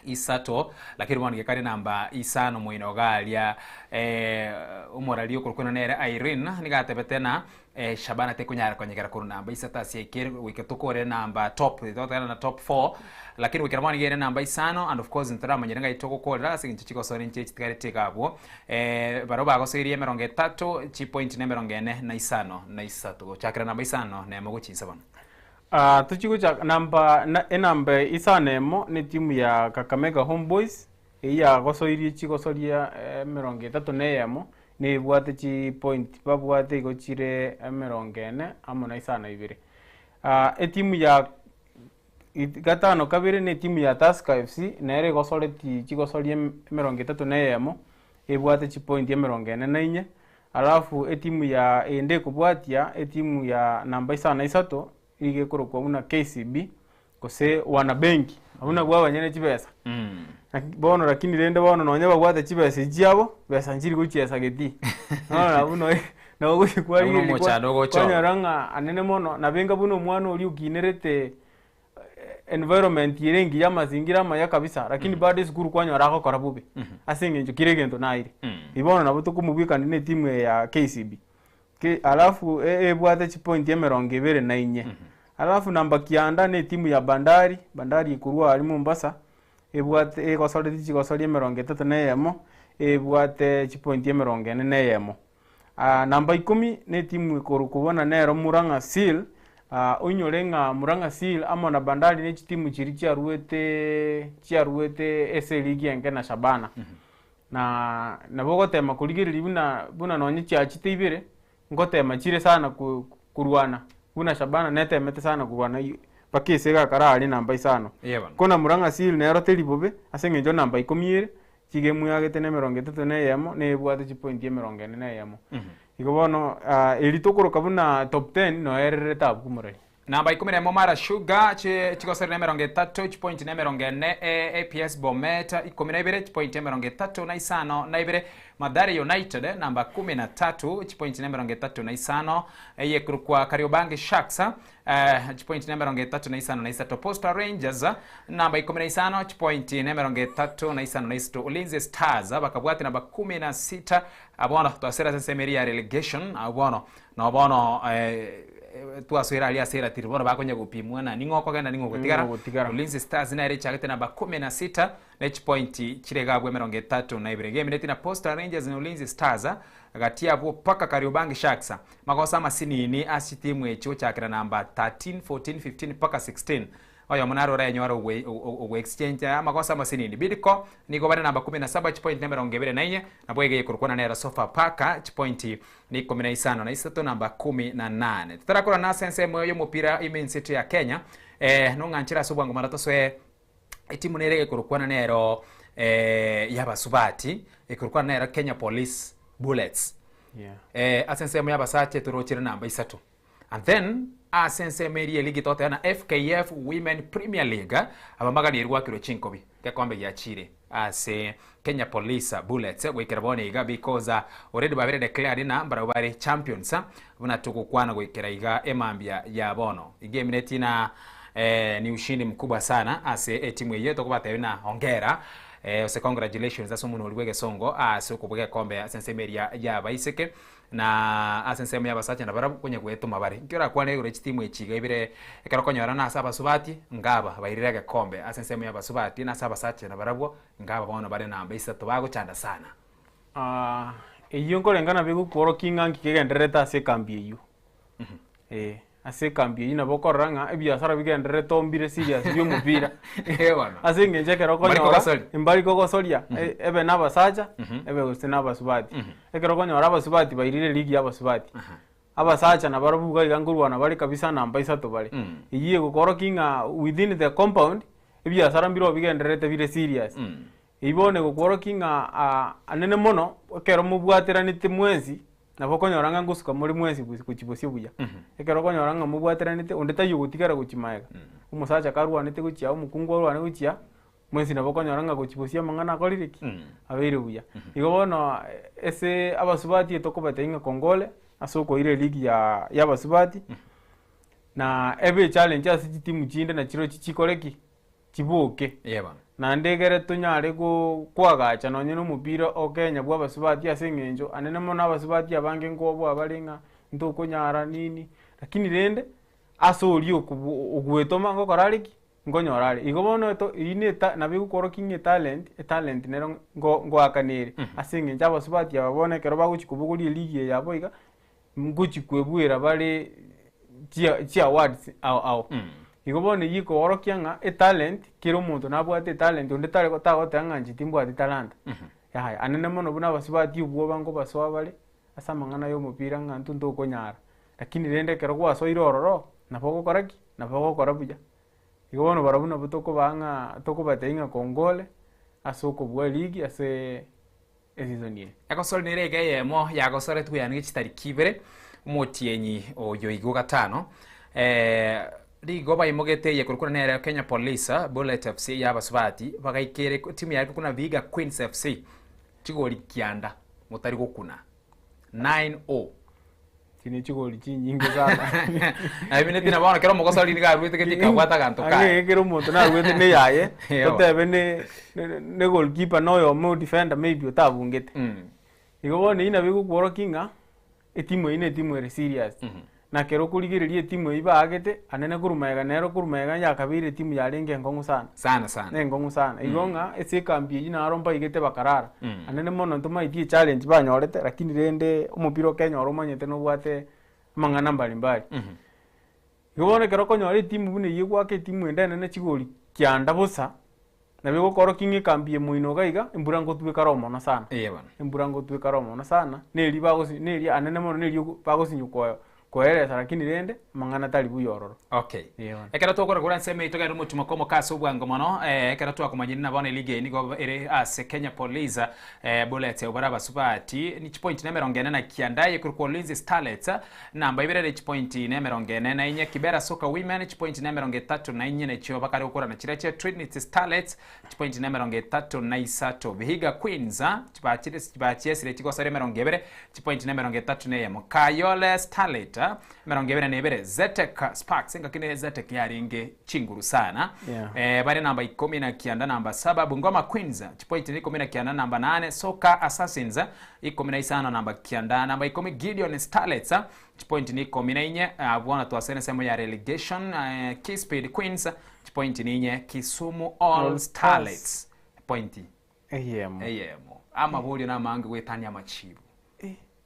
isato, lakini bono gekare namba isano moino iga aria omorari okorokwa nere Irene nigo atebete ng'a Shabana tekonyara konyegera korwa namba isato ase ekere goika tokore namba top totagera na top four lakini goikera bono iga ere namba isano and of course ntoramanyire ngai togokorera ase eng'encho chigosori nchire chitigarete iga abwo barabwo bagosoirie emerongo etato chipoint na emerongo ene na isano na isato gochakera namba isano na emo gochia inse bono. Tochia gochaka namba na enamba isano emo ne etimu ya Kakamega Homeboyz, eyio yagosoirie chigosoria emerongo etato na eyemo, Nebwate chipoint babwate igo chire emerongo ene amo na isano na ibere. Etimu ya gatano kabere ne etimu ya Tusker FC nere egosoreti chigosoria emerongo etato na eyemo, ebwate chipoint emerongo ene na inye, alafu etimu ya ende ekobwatia etimu ya namba isano na isato nigo ekorokwa buna KCB gose wanabenki, abwo nabwo abanyene chibesa. Naki bono lakini rende bono nonye babwate chibesa echi chiabo, besa nchiri gochiesa getii. Bono nabwo noe nabo gochi Abwo kwarigereria kwa omochando ogocha oo. kwanyora ng'a anene mono, nabo enga buna omwana oria okinerete environment ere engiya amazingira amaya kabisa, lakini bado esukuru kwanyora agokora bobe, ase eng'encho kera egento naire. Igo bono nabo tokomobwekania na etimu eye ya KCB. Ki alafu ebwate chipointi emerongo ebere na inye. Alafu namba kianda ne etimu ya Bandari, Bandari ekorwa aria Mombasa, ebwate egosoreti chigosori emerongo etato na eyemo, ebwate chipointi emerongo ene na eyemo. Namba ikomi ne etimu ekorokwa buna nero Murang'a Seal, oinyore ng'a Murang'a Seal amo na Bandari ne chitimu chiria chiaruete chiaruete ase eligi enke na Shabana. Na nabo ogotema korigereria buna buna nonye chiachete ibere, ngotema chire sana ko korwana, buna Shabana netemete sana korwana mpaka ase egakara aria namba isano. Eeh bono. Ko na Murang'a Seal nero teri bobe, ase eng'encho namba ikomi ere, chigemu eagete na emerongo etato na eyemo, na ebwate chipointi emerongo ene na eyemo. Igo bono eri tokoroka buna top ten, noererete abwo komorari. Namba ikumi na emo Mara Sugar chigosori na emerongo etato chipointi na emerongo ene APS Bomet 12 chipointi emerongo etato na isano na ibere Mathare United namba kumi na tatu chipointi na emerongo etato na isano eyekorokwa Kariobangi Sharks chipointi na emerongo etato na isano na isato Posta Rangers namba 15 chipointi na emerongo etato na isano na isato Ulinzi Stars bakabwati namba 16 abono twasera ase ensemo eria ya relegation abwo bono No bono twasoire aria ase eratiri bono bakonya gopimwa na ning'o okogenda ning'o ogotigara. Ning'o ogotigara. Ulinzi Stars nere echagete namba kumi na sita ne chipointi chire iga abwo emerongo etato na ibere. Gemineti na Posta Rangers na Ulinzi Stars gati abwo paka Kariobangi Sharks. Magoso amasinini ase chitimu echi gochakera namba 13, 14, 15 paka 16. Oyomo naro orenyore ogoexchange amagoso amasinini. Bidco nigo bare namba kumi na saba chipointi na emerongo ebere na inye, nabo iga ekorokwana nero Sofapaka chipointi na ikomi na isano na isato namba kumi na nane. Totarakorana ase ensemo y'omopira ime ense yaito ya Kenya, nong'anchere ase obwango mara tosoe etimu nere egekorokwana nero y'abasubati, ekorokwana nero Kenya Police Bullets. Ase ensemo y'abasacha etorochire namba isato. And then ase ensemo eria eligi togoteba na FKF Women Premier League abamagani erwakirwe chinkobi gekombe giachire ase Kenya Police Bullets goikera bono iga because already babere declared na mbarabwo bare champions buna togokwana goikera iga emambia ya bono iga emineti na ni ushindi mkubwa sana ase etimu eyio tokobatebia na hongera gose congratulations ase omonwa oria bwa egesongo ase okobua gekombe ase ensemo eria ya abaiseke. Na ase ensemo y'abasacha nabarabwo konya gwetoma bare. Inki orakwane igoro ye chitimu echi iga ibere ekero okonyorana ase abasubati? Ngaba bairire egekombe ase ensemo y'abasubati, na ase abasacha nabarabwo ngaba bono bare namba isato bagochanda sana. Eyio nkorengana begokworokia ng'a nki kegendererete ase ekambi eyio. Eh, ase ekambi eyio nabo okorora ng'a ebiasara bigendererete ombire serious bia omopira. Eh bono. Ase eng'encho ekero Mbari okonyora kogosoria. mbari kogosoria, ebe na abasacha, ebe gose na abasubati. Ekero okonyora abasubati bairire eligi ya abasubati, abasacha nabarobwo iga iga nkorwana bare kabisa namba isato bare. Eyio egokorokia ng'a within the compound, ebiasara mbirobio bigendererete bire serious. Eyio bono egokworokia ng'a anene mono, ekero mobwateranete mwensi, nabo okonyora ng'a ngosuka more mwensi gochia bosio buya. Ekero okonyora ng'a mobwateranete, onde taiyo ogotigara gochia magega. Omosacha karwanete gochia aa, omokungu arwane gochia aa, mwensi nabo okonyora ng'a gochia bosio amang'ana akorire ki? Abeire buya. Igo bono ase abasubati etokobatebia ng'a kongole ase okoira eligi ya ya abasubati, na ebe echallenge ase chitimu chinde nachirochio chikore ki? Chiboke. Naende egere tonyare koagacha nonye nomopira o Kenya bw'abasubati ase eng'encho anene mono abasubati abange nkoboa bare ng'a ntokonyara nini, lakini rende ase oria ogwetoma ngokora are ki? Nkonyora are. Igo bono eto eyio ne eta nabo egokworokia ng'a etalent, etalent nero nko ngoakana ere ase eng'encho abasubati aba bono ekero bagochia kobogoria eligi eye yabo iga, ngochia kwebuera bare chia chiawards ao ao. Igo bono eyio ekoorokia ng'a etalent, kera omonto nabwate etalent, onde tari tagoteba ng'a inche timbwati talanta. Yaya, anene mono buna abasubati obwoba nkobasoa bare, ase amang'ana ya omopira ng'a intwe ntokonyara. Lakini rende ekero gwasoire ororo, nabo ogokora ki? Nabo ogokora buya. Igo bono barabwo nabo tokobaa ng'a tokobatebia ng'a kongole, ase okobua eligi ase esisoni eye. Egosori nere iga eyemo yagosoretwe yaani chitariki ibere omotienyi oyo igo gatano rigo baimogete eye korokwa nere Kenya Police Bullet FC ya abasubati bagaikere timu yare korokwa Vihiga Queens FC chigori kianda motari gokuna 9-0. Echi ne chigori chinyinge sana. Naebineti na bono kera omogosori nigo aruete gete kabwate aganto kaye. Ang'e kera omonto naruete ne yaye, Ewa. totebe ne ne ne goalkeeper na oyomo defender maybe otabungete. Igo bono eyio nabo egokworokia ng'a etimu eyio na etimu ere serious. Na ekero okorigereria etimu eyio baagete, anene korwa magega nero korwa magega yakabeire etimu yarenge enkong'u sana. Sana sana. Na enkong'u sana. Igo ng'a ase ekambi eyio naro mbaigete bakarara. Anene mono ntomaeti echallenge banyorete lakini rende omopira o Kenya oro omanyete nobwate amang'ana mbali mbali. Igo bono ekero okonyora etimu buna eyio egwaka etimu ende enene chigori kianda bosa, nabo egokorokia ng'a ekambi eye moino iga iga, embura ngotweka ere omono sana. Eye bono. Embura ngotweka ere omono sana, na eria bagosi na eria anene mono na eria bagosinywa koyo. koeresa lakini rende amang'ana tari buya ororo. Okay. Ee bono. Ekero tokora korwa ensemo eye togende omotimo komoka ase obwango mono eh, ekero twakomanyire na bono eligi eye nigo ere ase Kenya Police eh, Bullets bare abasubati ni chipointi na emerongo ene na kianda eye korwa Ulinzi Starlets namba ibere ere chipointi na emerongo ene na inye Kibera Soccer Women chipointi na emerongo etato na inye nachio bakare gokorana chiria chia Trinity Starlets chipointi na emerongo etato na isato Vihiga Queens chibachire chibachiesire chigosori emerongo ebere chipointi na emerongo etato na eyemo Kayole Starlet emerongo ebere na ebere Zetech Sparks engaki ne Zetech yarenge chinguru sana Yeah. eh, bare namba ikomi na kianda namba saba Bungoma Queens chipointi na ikomi na kianda namba nane Soka Assassins ikomi na isano namba kianda namba ikomi Gideon Starlets chipointi na ikomi na inye ah, bono twasene ensemo ya relegation eh, Kisped Queens chipointi na inye Kisumu All All Starlets pointi Eyemo. eyemo amaborio namange goetania amachibu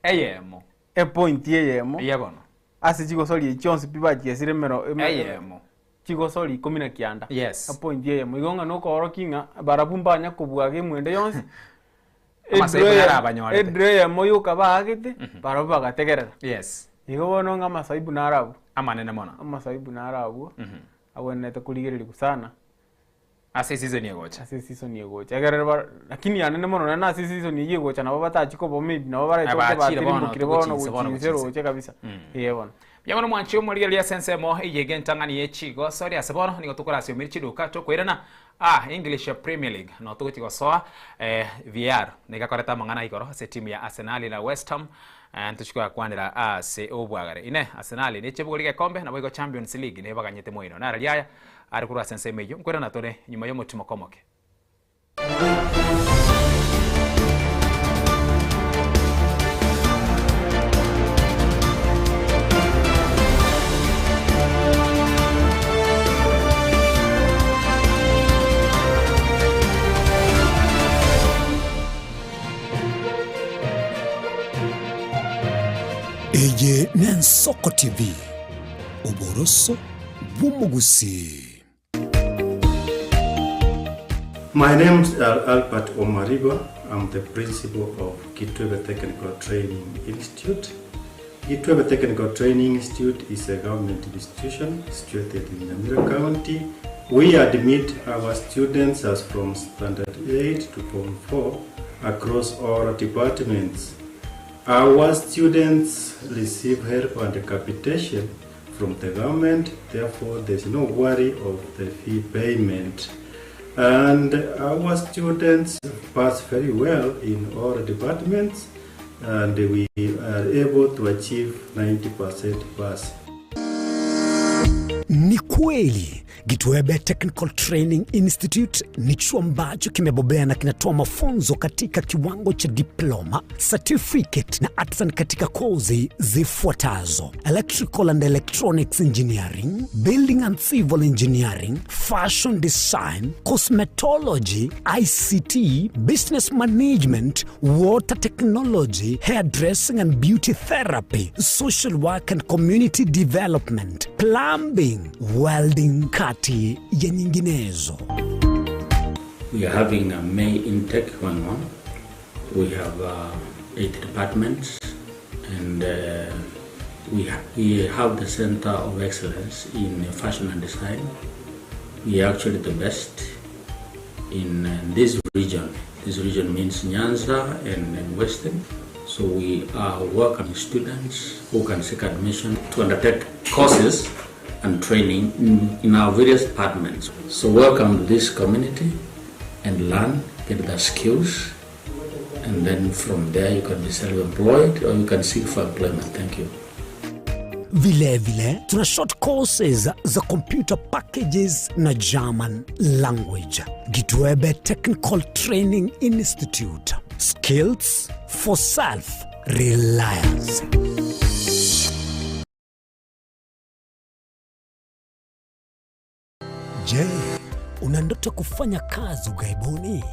eyemo Epointi eyemo. Eye bono. Ase chigosori echi chionsi pi bachiesire emero Eyemo. Chigosori ikomi na kianda. Yes. Epointi eyemo. Igo ng'a nokoorokia ng'a barabwo mbanya kobua game ende yonsi. Amasaibu naro abanyorete. Edraw eyemo yoka baagete, barabwo bagategerera. Yes. Igo bono ng'a amasaibu naro abwo. Amanene mono. Amasaibu naro abwo, abwenerete korigererigwa sana. Ase eseason egocha. Ase eseason egocha. Ekerero ba lakini anene mono naende ase eseason eyio egocha nabo batachie koba maybe nabo barache Abachire gocha bono, batirimbokire bono togochinsa bono gochinsa gochinsa. eroche kabisa. Eeh bono. Mbuya mono mwanche omorigereria ase ensemo eye iga entang'ani ye chigosori ase bono nigo tokorasiomeri chiduka tokoirana ah English Premier League no togochi gosoa eh, VAR nigo akorete amang'ana igoro ase etimu ya Arsenal na West Ham eh, ntochi koyakwanera ase obwagare ine Arsenal nechebogori gekombe naboigo Champions League nebaganyete moino nararia aya Are korwa ase ensemo eyio, nkoirana tore nyuma y'omotimoko omoke. Eye n'Ensoko TV, oboroso bw'omogusii. My name is Albert Omariba. I'm the principal of Kitwebe Technical Training Institute. Kitwebe Technical Training Institute is a government institution situated in Nyamira County. We admit our students as from Standard 8 to Form 4 across all departments. Our students receive help and capitation from the government, therefore there's no worry of the fee payment. And our students pass very well in all departments and we are able to achieve 90% pass. Ni kweli Gitwebe Technical Training Institute ni chuo ambacho kimebobea na kinatoa mafunzo katika kiwango cha diploma, certificate na artisan katika kozi zifuatazo: Electrical and Electronics Engineering, Building and Civil Engineering, Fashion Design, Cosmetology, ICT, Business Management, Water Technology, Hairdressing and Beauty Therapy, Social Work and Community Development, Plumbing, Welding kati ya nyinginezo. We are having a May intake going on. We have 8 departments and we, ha we have the Center of Excellence in Fashion and Design. We are actually the best in uh, this region. This region means Nyanza and, and Western. So we are welcoming students who can seek admission to undertake courses and training in, in our various departments. So welcome to this community and learn, get the skills, and then from there you can be self-employed or you can seek for employment. Thank you. Vilevile tuna short courses za computer packages na German language. Gitwebe Technical Training Institute. Skills for self reliance. Je, una ndoto kufanya kazi ughaibuni?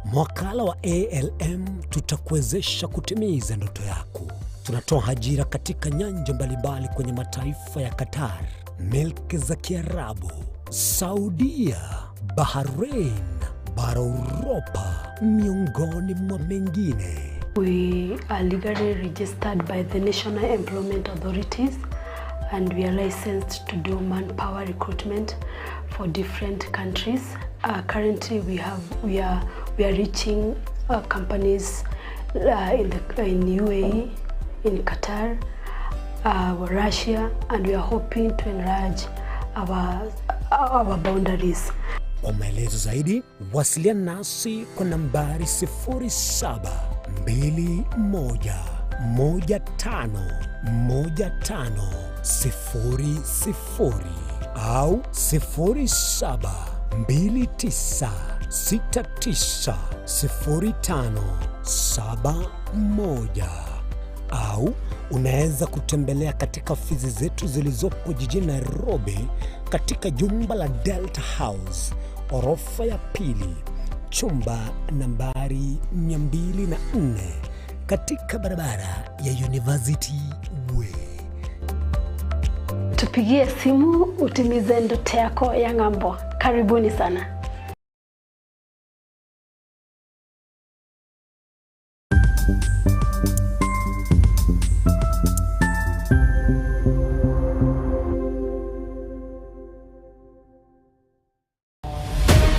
Mwakala wa ALM tutakuwezesha kutimiza ndoto yako. Tunatoa ajira katika nyanja mbalimbali kwenye mataifa ya Qatar, milki za Kiarabu, Saudia, Bahrain, bara Uropa, miongoni mwa mengine. We are legally registered by the National Employment Authorities and we are licensed to do manpower recruitment for different countries. Uh, currently we have we are we are reaching uh, companies uh, in the in UAE, in Qatar, uh, Russia and we are hoping to enlarge our our boundaries. Kwa maelezo zaidi wasiliana nasi kwa nambari 0721151500 au 0729690571 au unaweza kutembelea katika ofisi zetu zilizopo jijini Nairobi katika jumba la Delta House orofa ya pili chumba nambari 204 katika barabara ya University Way. Tupigie simu utimize ndoto yako ya ng'ambo. Karibuni sana.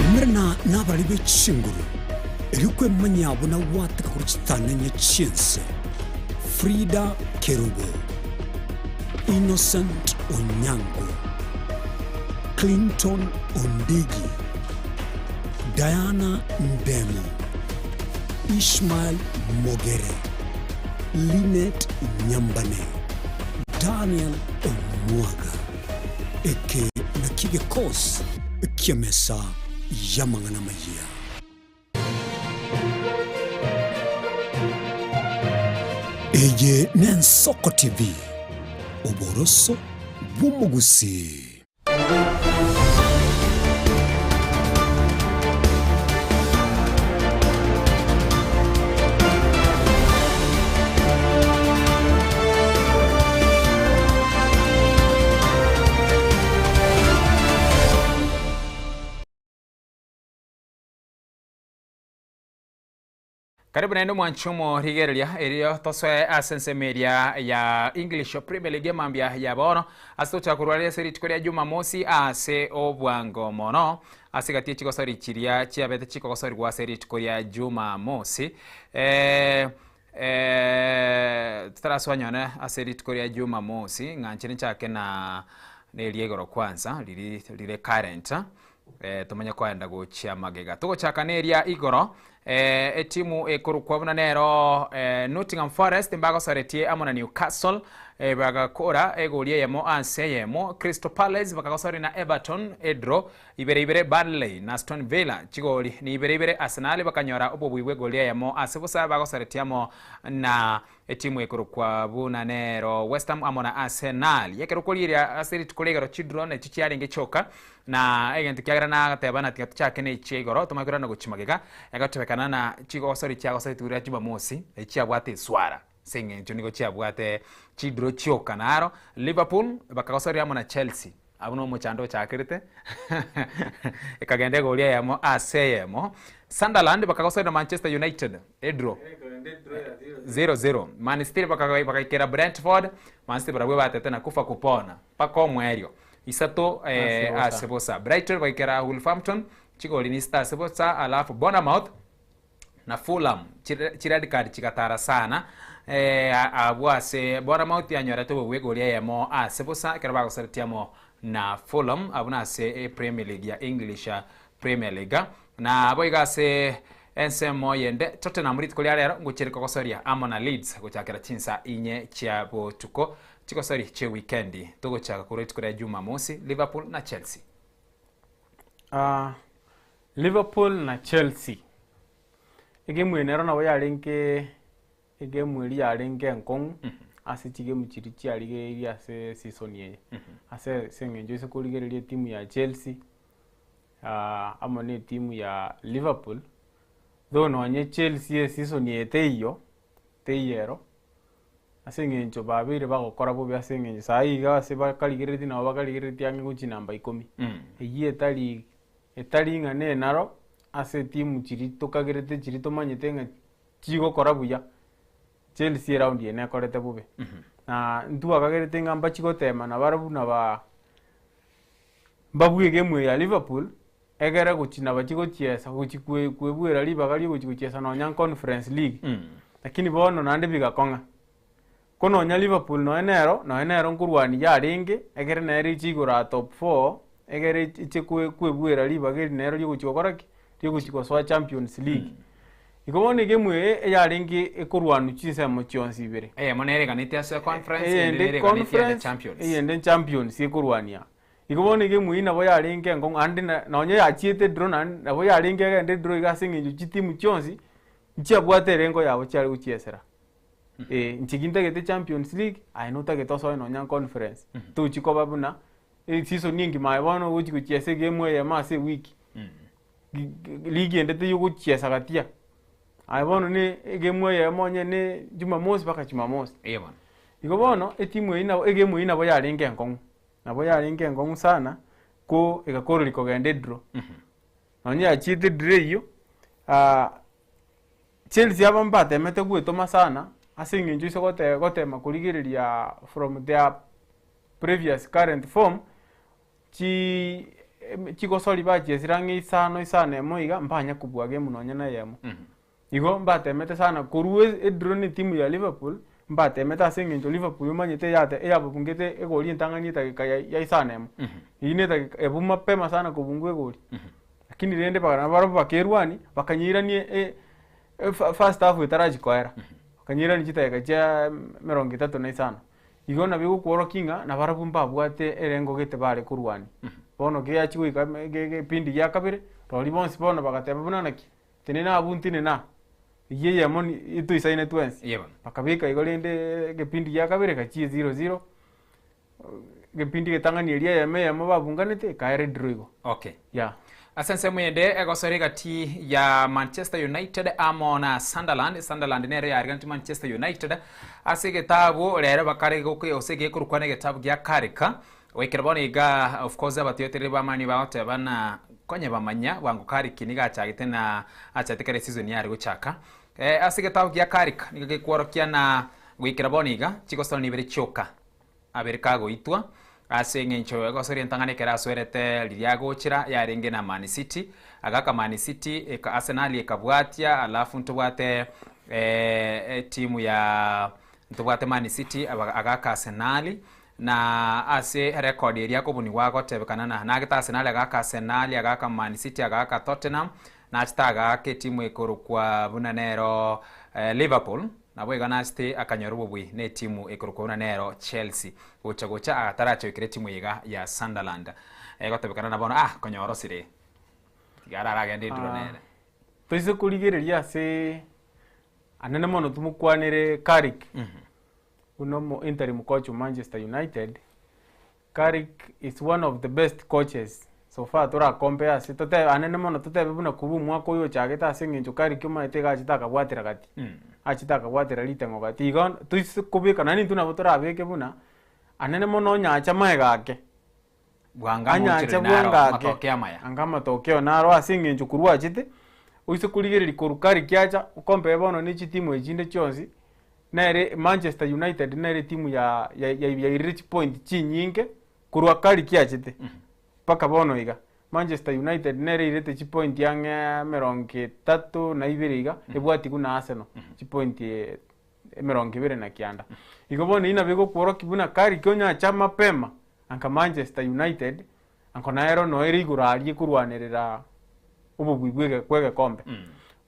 Umerana nabarari be chinguru, erio kwemanyia buna gwateka korwa chitanenye chi'ense. Frida Kerubo, Innocent Onyango, Clinton Ondigi, Diana Ndemo, Ishmael Mogere, Linet Nyambane, Daniel Omwaga. Eke nakio gekosi ki'emesa y'amang'ana amayia. Eye n'Ensoko TV, oboroso bw'omogusii. Karibu naende omwanchi omorigereria erio tosoe ase ensemo eria ya English Premier League emambia ya bono ase tochaka korwa ase rituko ria Jumamosi ase obwango mono ase egati ye chigosori chiria chiabete chikogosorigwa ase rituko ria Jumamosi eh, eh, totarasoa nyone ase rituko ria Jumamosi ng'a inche nchake na neria igoro kwanza riri rire current eh, tomanye koenda gochia magega togochaka neria igoro eh, etimu ekorokwa buna nero eh, Nottingham Forest mbagosoretie amo na Newcastle eh, bagakora egori eyemo ase eyemo Crystal Palace bakagosoria na Everton edraw ibere ibere Burnley na Aston Villa chigori ni ibere ibere Arsenal bakanyora obobui bwa egori eyemo ase bosa bagosoretie amo na etimu ekorokwa buna nero West Ham amo na Arsenal ekero korigereria ase rituko ria igoro chidraw nachi chiarenge chioka na egento kiagera nagateba na tiga tochake na echia igoro tomanye korana gochia magega egotebekana na chigosori chiagosoretigwe riria Jumamosi echiabwate eswara ase eng'encho nigo chiabwate chidraw chioka naro Liverpool bakagosoria amo na Chelsea abwo na omochando ochakerete ekagenda egori eyemo ase eyemo Sunderland bakagosoria na Manchester United edraw 0-0 Man City bakaikera Brentford Man City barabwo batete na kufa kupona mpaka omoerio isato eh, ase bosa Brighton bagaikera Wolverhampton chigori ni isito ase bosa alafu Bournemouth na Fulham chired card chigatara sana eh, abwo ase Bournemouth yanyorete obobui egori eyemo ase bosa ekero bagosaretia amo na Fulham abwo nase Premier League ya English Premier League na boigo ase ensemo yende Tottenham rituko ria rero ngochire kogosoria amo na Leeds gochakera chinsa inye chia botuko chigosori chie wikendi togochaka korwa rituko ria Jumamosi Liverpool na Chelsea. Ah, Liverpool na Chelsea egemu eye nero nabo yarenge egemu eria yarenge enkong'u ase chigemu chiria chiarigereirie ase season eye. Ase ase eng'encho ase korigereria etimu ya Chelsea amo na etimu ya Liverpool, though nonye Chelsea eseason eye teiyo, teiyo ero, ase eng'encho babeire bagokora bobe ase eng'encho saii iga ase bakarigereretie nabo bakarigereretie ang'e gochia namba ikomi. Eyio etari etari ng'a nenaro ase etimu chiria tokagerete chiria tomanyete ng'a chigokora buya. Chelsea eraundi eye nekorete bobe. Na ntwakagerete ng'a mbachi gotema nabarabwo naba mbabue egemu eye ya Liverpool, egere gochi nabachi gochiesa gochi kwe kwebuera ribaga ria ogochi gochiesa nonya Conference League. Lakini bono naende bigakong'a. Ko nonya Liverpool nonya nero, nonya nero nkorwania yarenge, egere nere eche igoro aa top four, egere eche kwe kwebuera ribaga eri nero riogochi gokora ki? Riogochi gosoa Champions League. Igo bono egemu eye eyarenge ekorwanwa chinsemo chionsi ibere. Eyemo nere eganetie ase Conference, eyende Eyende nere eganetie ande Conference, Champions. eyende Champions ekorwania. Igo bono egemu eyio nabo yarenge enkong'u ande na nonya yachiete draw naende nabo yarenge egende draw iga ase eng'encho chitimu chionsi, nchiabwate erengo yabo chiare gochiesera. Eh, inche gintagete Champions League, aye notagete osoe nonya Conference. Tochi koba buna eseason engima aye bono ogochi gochiesa egemu eyemo ase ewiki. Gi- gi- Ligi ende teiyo ogochiesa gatia. Aye bono ne egemu eyemo onye ne Jumamosi mpaka Jumamosi. Eeh bono. Igo bono, etimu eyio nabo egemu eyio nabo yarenge enkong'u. Nabo yarenge enkong'u sana, ko egakoreri kogenda edraw. Nonye yachiete edraw eyio, Chelsea aba mbatemete gwetoma sana ase eng'encho ase gote gotema korigereria from their previous current form, chi chigosori bachiesire ang'e isano isano emo iga mbanya kobua game nonye na eyemo. Igo mbatemete sana korwa edraw na etimu ya Liverpool, mbatemete ase eng'encho Liverpool omanyete eyate eyababungete egori entang'ani edageka ya ya isano emo. Eyio na edageka ebu mapema sana kobungwa egori. Lakini rende baga nabarabwo bakerwania, bakanyeirania e- e fa- first half etarachi koera, bakanyeirania chidageka chia emerongo etato na isano. Igo nabo egokworokia ng'a nabarabwo mbabwate erengo gete bare korwania. Bono keachia goika ime ge- gepindi gia kabere, roria bonsi bono bagateba buna naki, tenena abwo ntenena, eyio eyemo ni etoisaine twensi. Eeh bono. Bakabeka igo rende egepindi gia kabere gachie zero zero, Egepindi getang'ani eria eyemo eyemo babunganete ekaera edraw igo. Okay. Yeah. Ase ensemo ende egosora egati ya Manchester United amo na Sunderland. Sunderland nero yariganeti Manchester United ase egetabu rero bakare goke gose gekorokwa na egetabu gia Carrick. Goikera bono iga of course abatioteri b'amani bagoteba na konye bamanya bwango Carrick nigo achagete na achagete kera season yare gochaka. Eh, ase egetabu gia Carrick nigo gekworokia na goikera bono iga chigosora nibere chioka. Abere kagoitwa, ase engencho egosoria entang'ani ekero asoerete riria agochera yarenge na Man City, agaka Man City eka Arsenal ekabwatia alafu ntobwate etimu ya ntobwate Man City aba agaka Arsenal na ase erekodi eria akobunigwa agotebekana na nagete Arsenal agaka Arsenal agaka Man City agaka Tottenham nachete agaka etimu ekorokwa buna nero Liverpool. Naboigo Nasti akanyora obobui netimu ekorokwa buna nero Chelsea. Gocha gocha agataracha goikera etimu eye iga ya Sunderland. Egotebekana na bono ah konyora osire. Tiga araragende enduro Ah, nere. Toise korigereria ase anene mono tomokwanere Carrick buna omo interim coach o Manchester United, Carrick is one of the best coaches so far tora compare ase totebe anene mono totebe buna korwa omwaka oyo ochagete ase eng'encho Carrick omanyete iga achete akabwatera gati, achete akabwatera riteng'o gati. Igo toise kobeka naende intwe nabo torabeke buna, anene mono onyache amaega ake, Bwanga anyache amaochoreri naro bwanga ake, amatokeo amaya. anga amatokeo naro ase eng'encho korwa achete, oise korigereria korwa Carrick acha, okompare bono ne chitimu echi chinde chionsi, Nere Manchester United nere etimu ya yairire chipoint chinyinge korwa Carrick achete mpaka bono iga. Manchester United nere eirete chipoint ang'e emerongo etato na ibere iga ebwatigwe na Arsenal chipoint emerongo ebere na kianda. Igo bono eyio nabo egokworokia buna Carrick onye acha mapema anka Manchester United anko nero noere igoro aria ekorwanerera obobui bwa egekombe.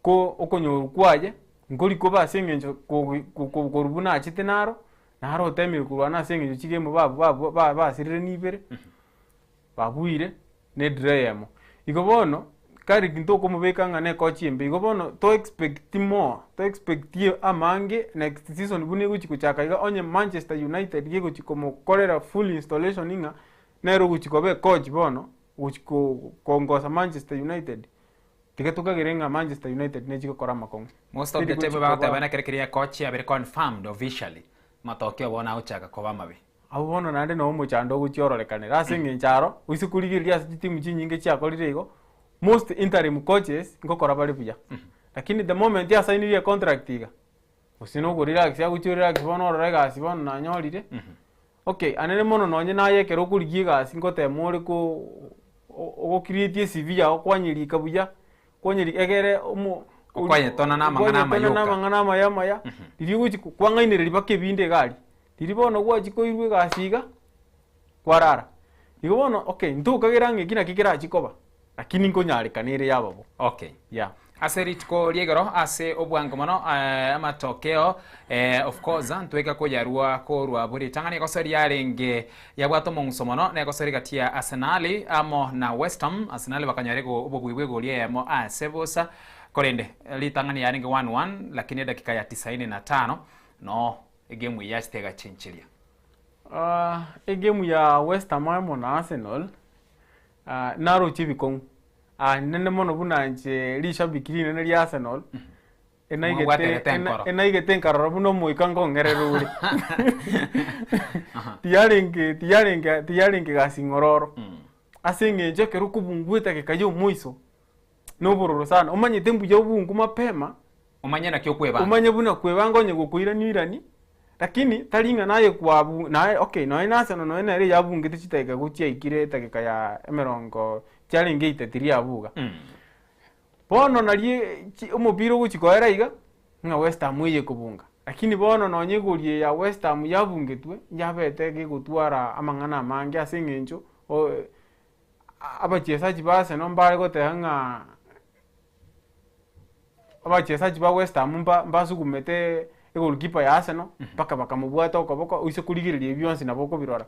Ko okonyorwa kwaye Nkori koba ase engencho korwa buna achete naro, naro otemire korwana ase engencho chigemu basirire nibere, babuire ne draw eyemo. Igo bono, Carrick ntokomobeka ng'a nekochi embe, igo bono to expect more, to expectie amange next season buna egochi gochaka iga onye Manchester United gegochi komokorera full installation ng'a nere ogochi koba ekochi bono, ogochi koongosa Manchester United. Tiga tokagere ng'a Manchester United nechi gokora amakong'u. Most of the Teri time gochi bagoteba koba. nekero keria ekochi abere confirmed officially matokeo bono agochaka koba amabe. Abwo bono naende noo omochando ogochia ororekanera ase eng'encho aro oise korigereria ase chitimu chinyinge chiakorire igo, most interim coaches ngokora bare buya. Lakini the moment asainirie econtract iga. Gose na okorelax agochia orelax bono orore egasi bono nanyorire, okay anene mono nonye naye ekero okorigia egasi ngotema ore ko ogocreate ecv yago kwanyerika buya, kwanyerika egere omo Okwayetona na amang'ana amaya okwayetona na oka. amang'ana amaya amaya, riria ogochi kwang'ainereria mpaka ebinde iga aria, riria bono gwachia koirwa egasi iga, kwarara. Igo bono okay ntokagera ng'a eki naki kerachie koba, lakini nkonyarekana ere yaba bo. Okay. Yeah. Ase rituko ri'egoro ase obwango mono eh, amatokeo eh, of course ntweka koyarua korwa buri ritang'ani egoso riarenge yabwate omong'uso mono na egoso rigati ya Arsenal amo na West Ham. Arsenal bakanyora ego obobui bw'egori eyemo ase bosa korende ritang'ani yarenge 1-1 lakini edakika ya tisaini na tano no egemu eye yachete egachencheria. Egemu ya West Ham amo na Arsenal, naroche ebikong'u, nene mono buna inche rishabiki rinene ria Arsenal, enaigete Mwabwaterete enkoro. enaigete nkarora buna omoika nkong'erera ore. Tiyarenge tiyarenge tiyarenge gasi ng'ororo, ase eng'encho ekero okobungwa edageka ya omoiso, na obororo sana, omanyete mbuya obungu mapema, Omanye naki okwebanga. Omanye buna kwebanga onye gokoirania irani, lakini tari ng'a naye kwabu naye okay nonye na Arsenal nonye nere yabungete chidakika gochia yaikire edakika ya emerongo chiarenge 83 abwo iga. Bono nario chi omopira ogochia koera iga, ng'a West Ham eye ekobunga. Lakini bono nonye egori eye ya West Ham yabungetwe, yabete gegotwara amang'ana amange ase eng'encho abachesaji ba Arsenal mbare goteba ng'a abachesaji ba West Ham mba mbasugumete egolikipa ya Arsenal mpaka bakamobwata okoboko oise korigereria ebi bionsi nabo okobirora.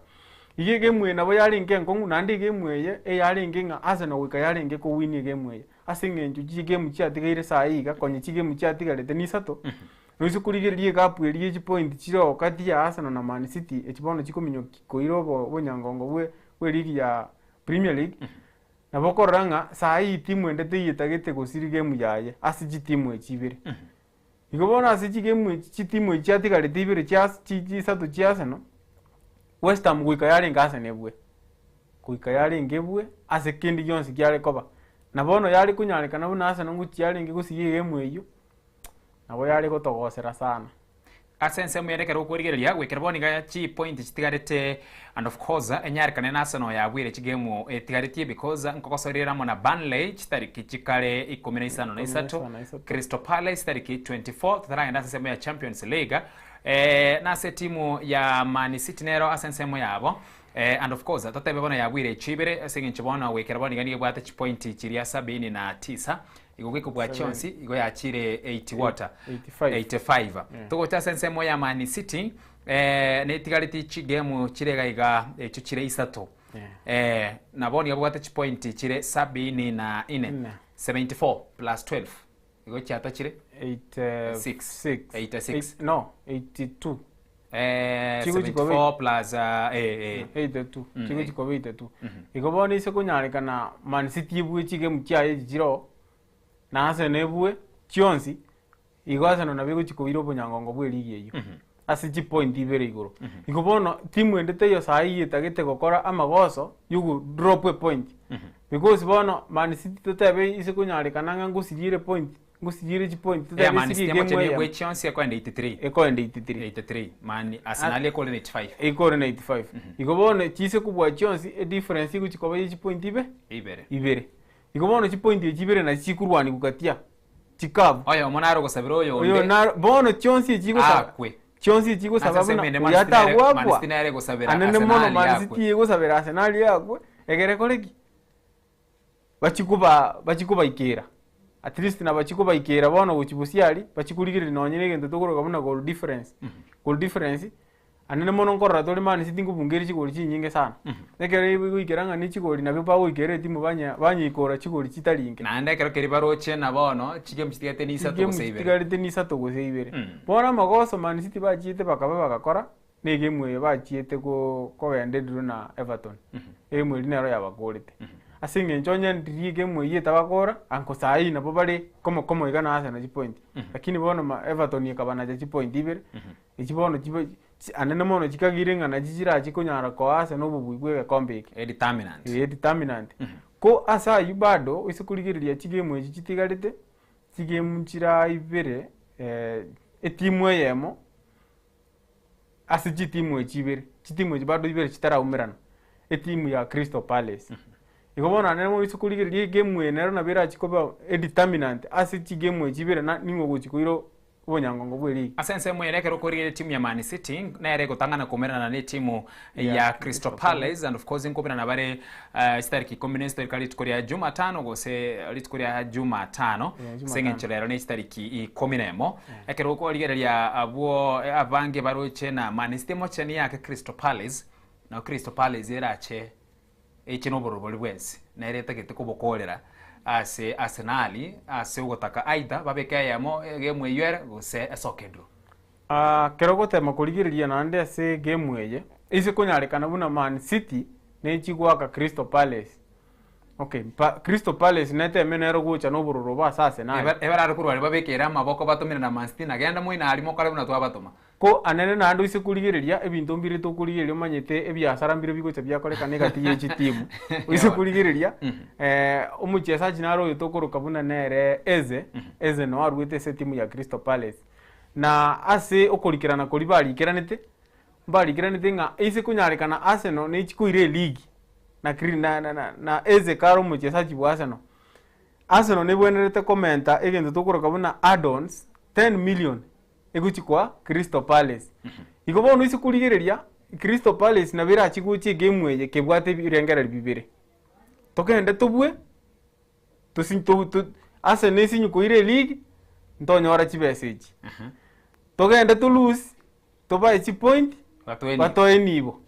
Iga egemu eye nabo yarenge enkong'u naende egemu eye eyarenge ng'a Arsenal goika yarenge kowin egemu eye ase eng'encho chigemu chiatigaire saii iga konya chigemu chiatigarete na isato, noise korigereria egapu eria ye chipoint chire oo kati ya Arsenal na Man City echi bono chikominyoki koira obo obonyangongo bwe bwe eligi ya Premier League, Nabo okorora ng'a saa eye timu ende teiyo etagete gosiria gemu yaye ase chitimu echi ibere. Igo bono ase chigemu echi chitimu echi chiatigarete ibere chia chi chisato chia Arsenal, West Ham goika yarenge Arsenal ebue. Goika yarenge ebue ase kende gionsi kiare koba. Na bono yare konyarekana buna Arsenal ngochia yarenge gosiria egemu eyio, nabo yare gotogosera sana. Ase ensemo ere ekero okorigereria goikera bono iga chipointi chitigarete and of course enyarekane na Arsenal yabuire chigemu etigaretie because nkogosorera amo na Burnley chitariki chikare ikomi na isano na isato, Crystal Palace tariki 24 totaragenda ase ensemo ya Champions League eh, na ase etimu ya Man City nero ase ensemo yabo eh, and of course totebe bono yabuire echi ibere ase eng'encho bono goikera bono iga nigo ebwate chipointi chiria sabini na tisa Igo gekobua chionsi igo yachire 80 water 85. 85 Yeah. togocha ase ensemo ya Man City eh, netigareti chigemu chire iga iga echio chire isato Yeah. eh, nabo nigo babwate chipointi chire sabini na ine Ine. 74 plus 12 igo chiata chire 86 86. Eight- no 82 Eh, Chigo chikobe- 74 plus uh, eh, eh. 82 Mm, chigo eh. chikoba 82 Mhm. igo bono ise konyarekana Man City ebue chigemu chiaye echi chiroo na Arsenal ebue chionsi igo Arsenal nabo egochi koira obonyangongo bwa eligi eyio ase chipoint ibere igoro igo bono timu ende teiyo saii etagete gokora amagoso yogo drop epoint because bono Man City totebe ise konyarekana ng'a ngosirie point Ngosirie chipoint Yeah, Man totebe City esige emoche egemu nebue eyemo. chionsi ekoenda 83. Ekoenda 83. 83. Man Arsenal ekore na 85. Ekore na 85. Igo bono chise kobua chionsi edifference egochi koba ye chipoint ibe Ibere. ibere. Igo bono chipoint echi ibere nachi chikorwanigwa gati aa chikabu. Oyomo nare ogosabera oyonde. Oyo naro bono chionsi echi chigosaba Akwe. chionsi echi chigosaba Ase buna ensemo ende Man oyo City nere- Man atagwakwa City nere egosabera anene mono Arsenal Man yakwe. City egosabera Arsenal yakwe egere ekore ki? Bachie koba bachie kobaikera at least nabachie kobaikera bono gochia bosio aria, bachie korigereria nonye na egento tokoroka buna goal difference, goal difference, anene mono nkorora tore Man City nkobunga ere chigoli chinyinge sana. Ekero egoikera ng'a ne chigoli nabio bagoikera etimu banya banyeikora chigoli chitari inke. Naende ekero keria baroche na bono chigemu chitigarete na isato Chigemu gose ibere. chitigarete na isato gose ibere. Bono amagoso Man City bachiete bakaba bagakora, na egemu eye bachiete ko kogenda ediro na Everton, egemu eria nero yabakorete. Ase eng'encho onye ndiria egemu eyio etabakora, anko saa hii nabo bare komo komo iga na Arsenal chipoint. Lakini bono ma Everton ekabanacha chipoint ibere, echi bono chibe chi anene mono chikagire ng'a nachi chirachi konyara koa Arsenal obobui bwa egekombe eke. E determinant. Ee determinant. Ko ase ayio bado, oise korigereria chigemu echi chitigarete, chigemu nchira ibere. Etimu eyemo ase chitimu echi ibere, chitimu echi bado ibere chitaraumerana, etimu ya Crystal Palace. Igo bono naende moise korigereria egemu eye nero nabo erachi koba edeterminant ase chigemu echi ibere na ning'o ogochi koira obonyangongo bwe league. Ase ensemo ere ekero okorigereria etimu ya Man City nere egotang'ana koumerana na etimu ya Crystal Palace and of course nkoumerana bare chitariki ikomi na isano rituko ria Jumatano gose rituko ria Jumatano ase eng'encho rero ne chitariki ikomi na emo. Ekero okorigereria abwo abange baroche na Man City emocheni yake Crystal Palace, nao Crystal Palace erache Eche noborobori bwensi, nere etagete kobokoorera ase Arsenali ase ogotaka either babeke eyemo egemu eyio ere gose esoke draw. Kero ogotema korigereria naende ase egemu eye, ase konyarekana buna Man City nechi goaka Crystal Palace. Okay, pa Crystal Palace neteme nero gocha nobororo obo ase Arsenali. Ebarare korwa aria babekere amaboko batomire na Man City na genda moino aria mokore buna twabatoma. Ko anene naende oise korigereria ebinto mbire tokorigereria omanyete ebiasara mbire bigocha biakorekana egati ye chitimu. Oise korigereria omochesachi naro oyo tokoroka buna nere Eze, Eze noo aruete ase etimu ya Crystal Palace. Na ase okorikerana koria barikeranete, mbarikeranete ng'a eise konyarekana Arsenal nechi koira eligi na Cri na na na Eze kare omochesachi bwa Arsenal. Arsenal nebwenerete komenta egento tokoroka buna add-ons 10 million egochia koa Crystal Palace. Igo bono ase korigereria, Crystal Palace nabo erache gochia egemu eye kebwate ebirengererio bibere. Togende tobue, tosi to to Arsenal esinye koira eleague, ntonyora chibesa echi. Togende to lose, tobae chipoint, Batoe nibo. batoe nibo.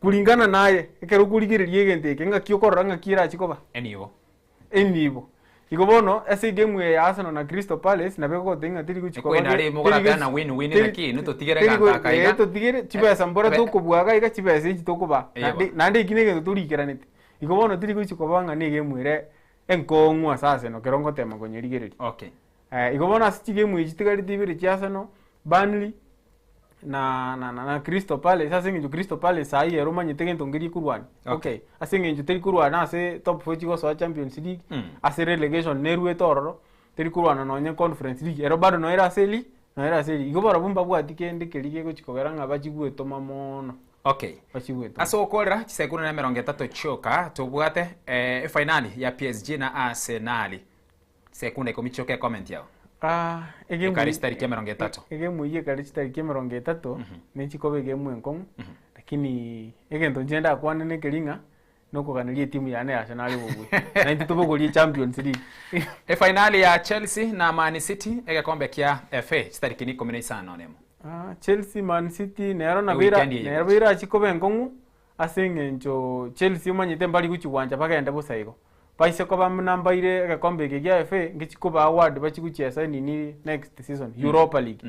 Kulingana naye, ekero okorigereria egento eke, ng'aki okorora ng'aki erache koba? Enibo. Enibo. Igo bono, ase egemu eye ya Arsenal na Crystal Palace, nabo egoteba ng'a teri gochia koba Ekwene ge- are teri mogorapeana gochi- win win teri- naki inwe totigere teri gento go- aka iga. eh, totigere chibesa mbora Ebe- tokobua iga iga chibesa echi tokobaa. Eye Naende bono. naende eki negento torikeranete. Igo bono teri gochia koba ng'a na egemu ere enkong'u ase Arsenal ekero ngotema konyerigereria. Okay. Igo bono ase chigemu echi chitigarete ibere chia Arsenal, Burnley na na na Crystal Palace ase eng'encho Crystal Palace saii ere omanyete gento nkeria ekorwania. Okay. Okay, ase eng'encho teri korwana ase top four chigosoa Champions League, Mm. ase relegation neruete ororo, teri korwana nonye Conference League, ero bado noere ase eri noere ase eri. Igo barabwo mbabwati kende keria kegochi kogera ng'a bachie gwetoma mono. Okay. Bachie gwetoma. Ase ogokorera chisekunda na emerongo etato chioka tobwate eh, efainali ya PSG na Arsenal. Sekunda ikomi chioka ecomment yao. Ah, egemu Ekare chitariki emerongo etato. Egemu eyio ekare chitariki emerongo etato, nechikoba egemu enkong'u, lakini egento inche ndakwane nekeri ng'a, nokoganeria etimu yane ya Arsenal obobui. Naintwe tobogorie Champions League. Efainali ya Chelsea na Man City egekombe kia FA chitariki ni ikomi na isano nemo. Ah, Chelsea, Man City nero nabo ira Eweekend eye nero gocha. erachi koba enkong'u Ase engencho Chelsea omanyete mbari gochia gwancha bagende bosa igo. Baise koba buna mbaire egekombe eke gia FA ngechi koba award bachie gochiesa enini next season Europa League.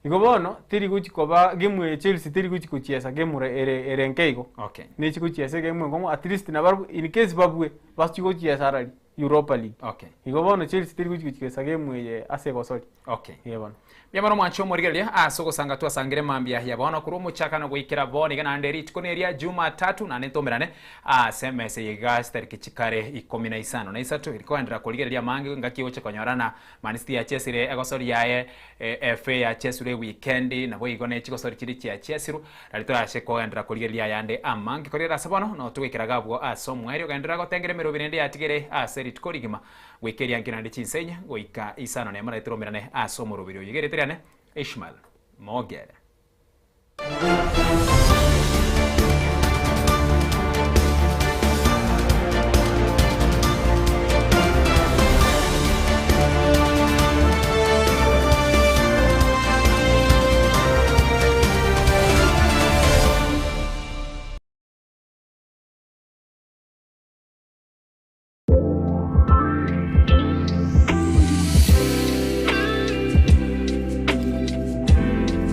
Igo bono teri gochi koba gemu eye Chelsea teri gochi gochiesa gemu ere ere nke igo. Okay. Nechi gochiesa egemu enkong'u at least nabarabwo in case babue bachie gochiesa arari Europa League. Okay. Igo bono Chelsea teri gochi gochiesa gemu eye ase egosori. Okay. Ee bono. Mbuya mono mwanche omorigereria ase ogosanga twasangire mambia ya bono korwa omochakano goikera bono iga naende rituko neria Jumatatu naende ntomerane ase emesa eye iga chitariki chikare ikomi na isano na isato eri koenderera korigereria amange ngaki ogocha konyorana Man City yachesire egosori yaye FA yachesirwe ewikendi naboigo ne chigosori chiria chiachesirwe nari torashe koenderera korigereria ayande amange korigereria ase bono notogoikera iga abwo ase omoerio ogenderera gotengera emerobio rende yatigere ase rituko rigima Goika erianki naende chinsa inye, goika isano nemo naye toromerane ase omoroberi oyo. Iga erieta riane Ishmael Mogere.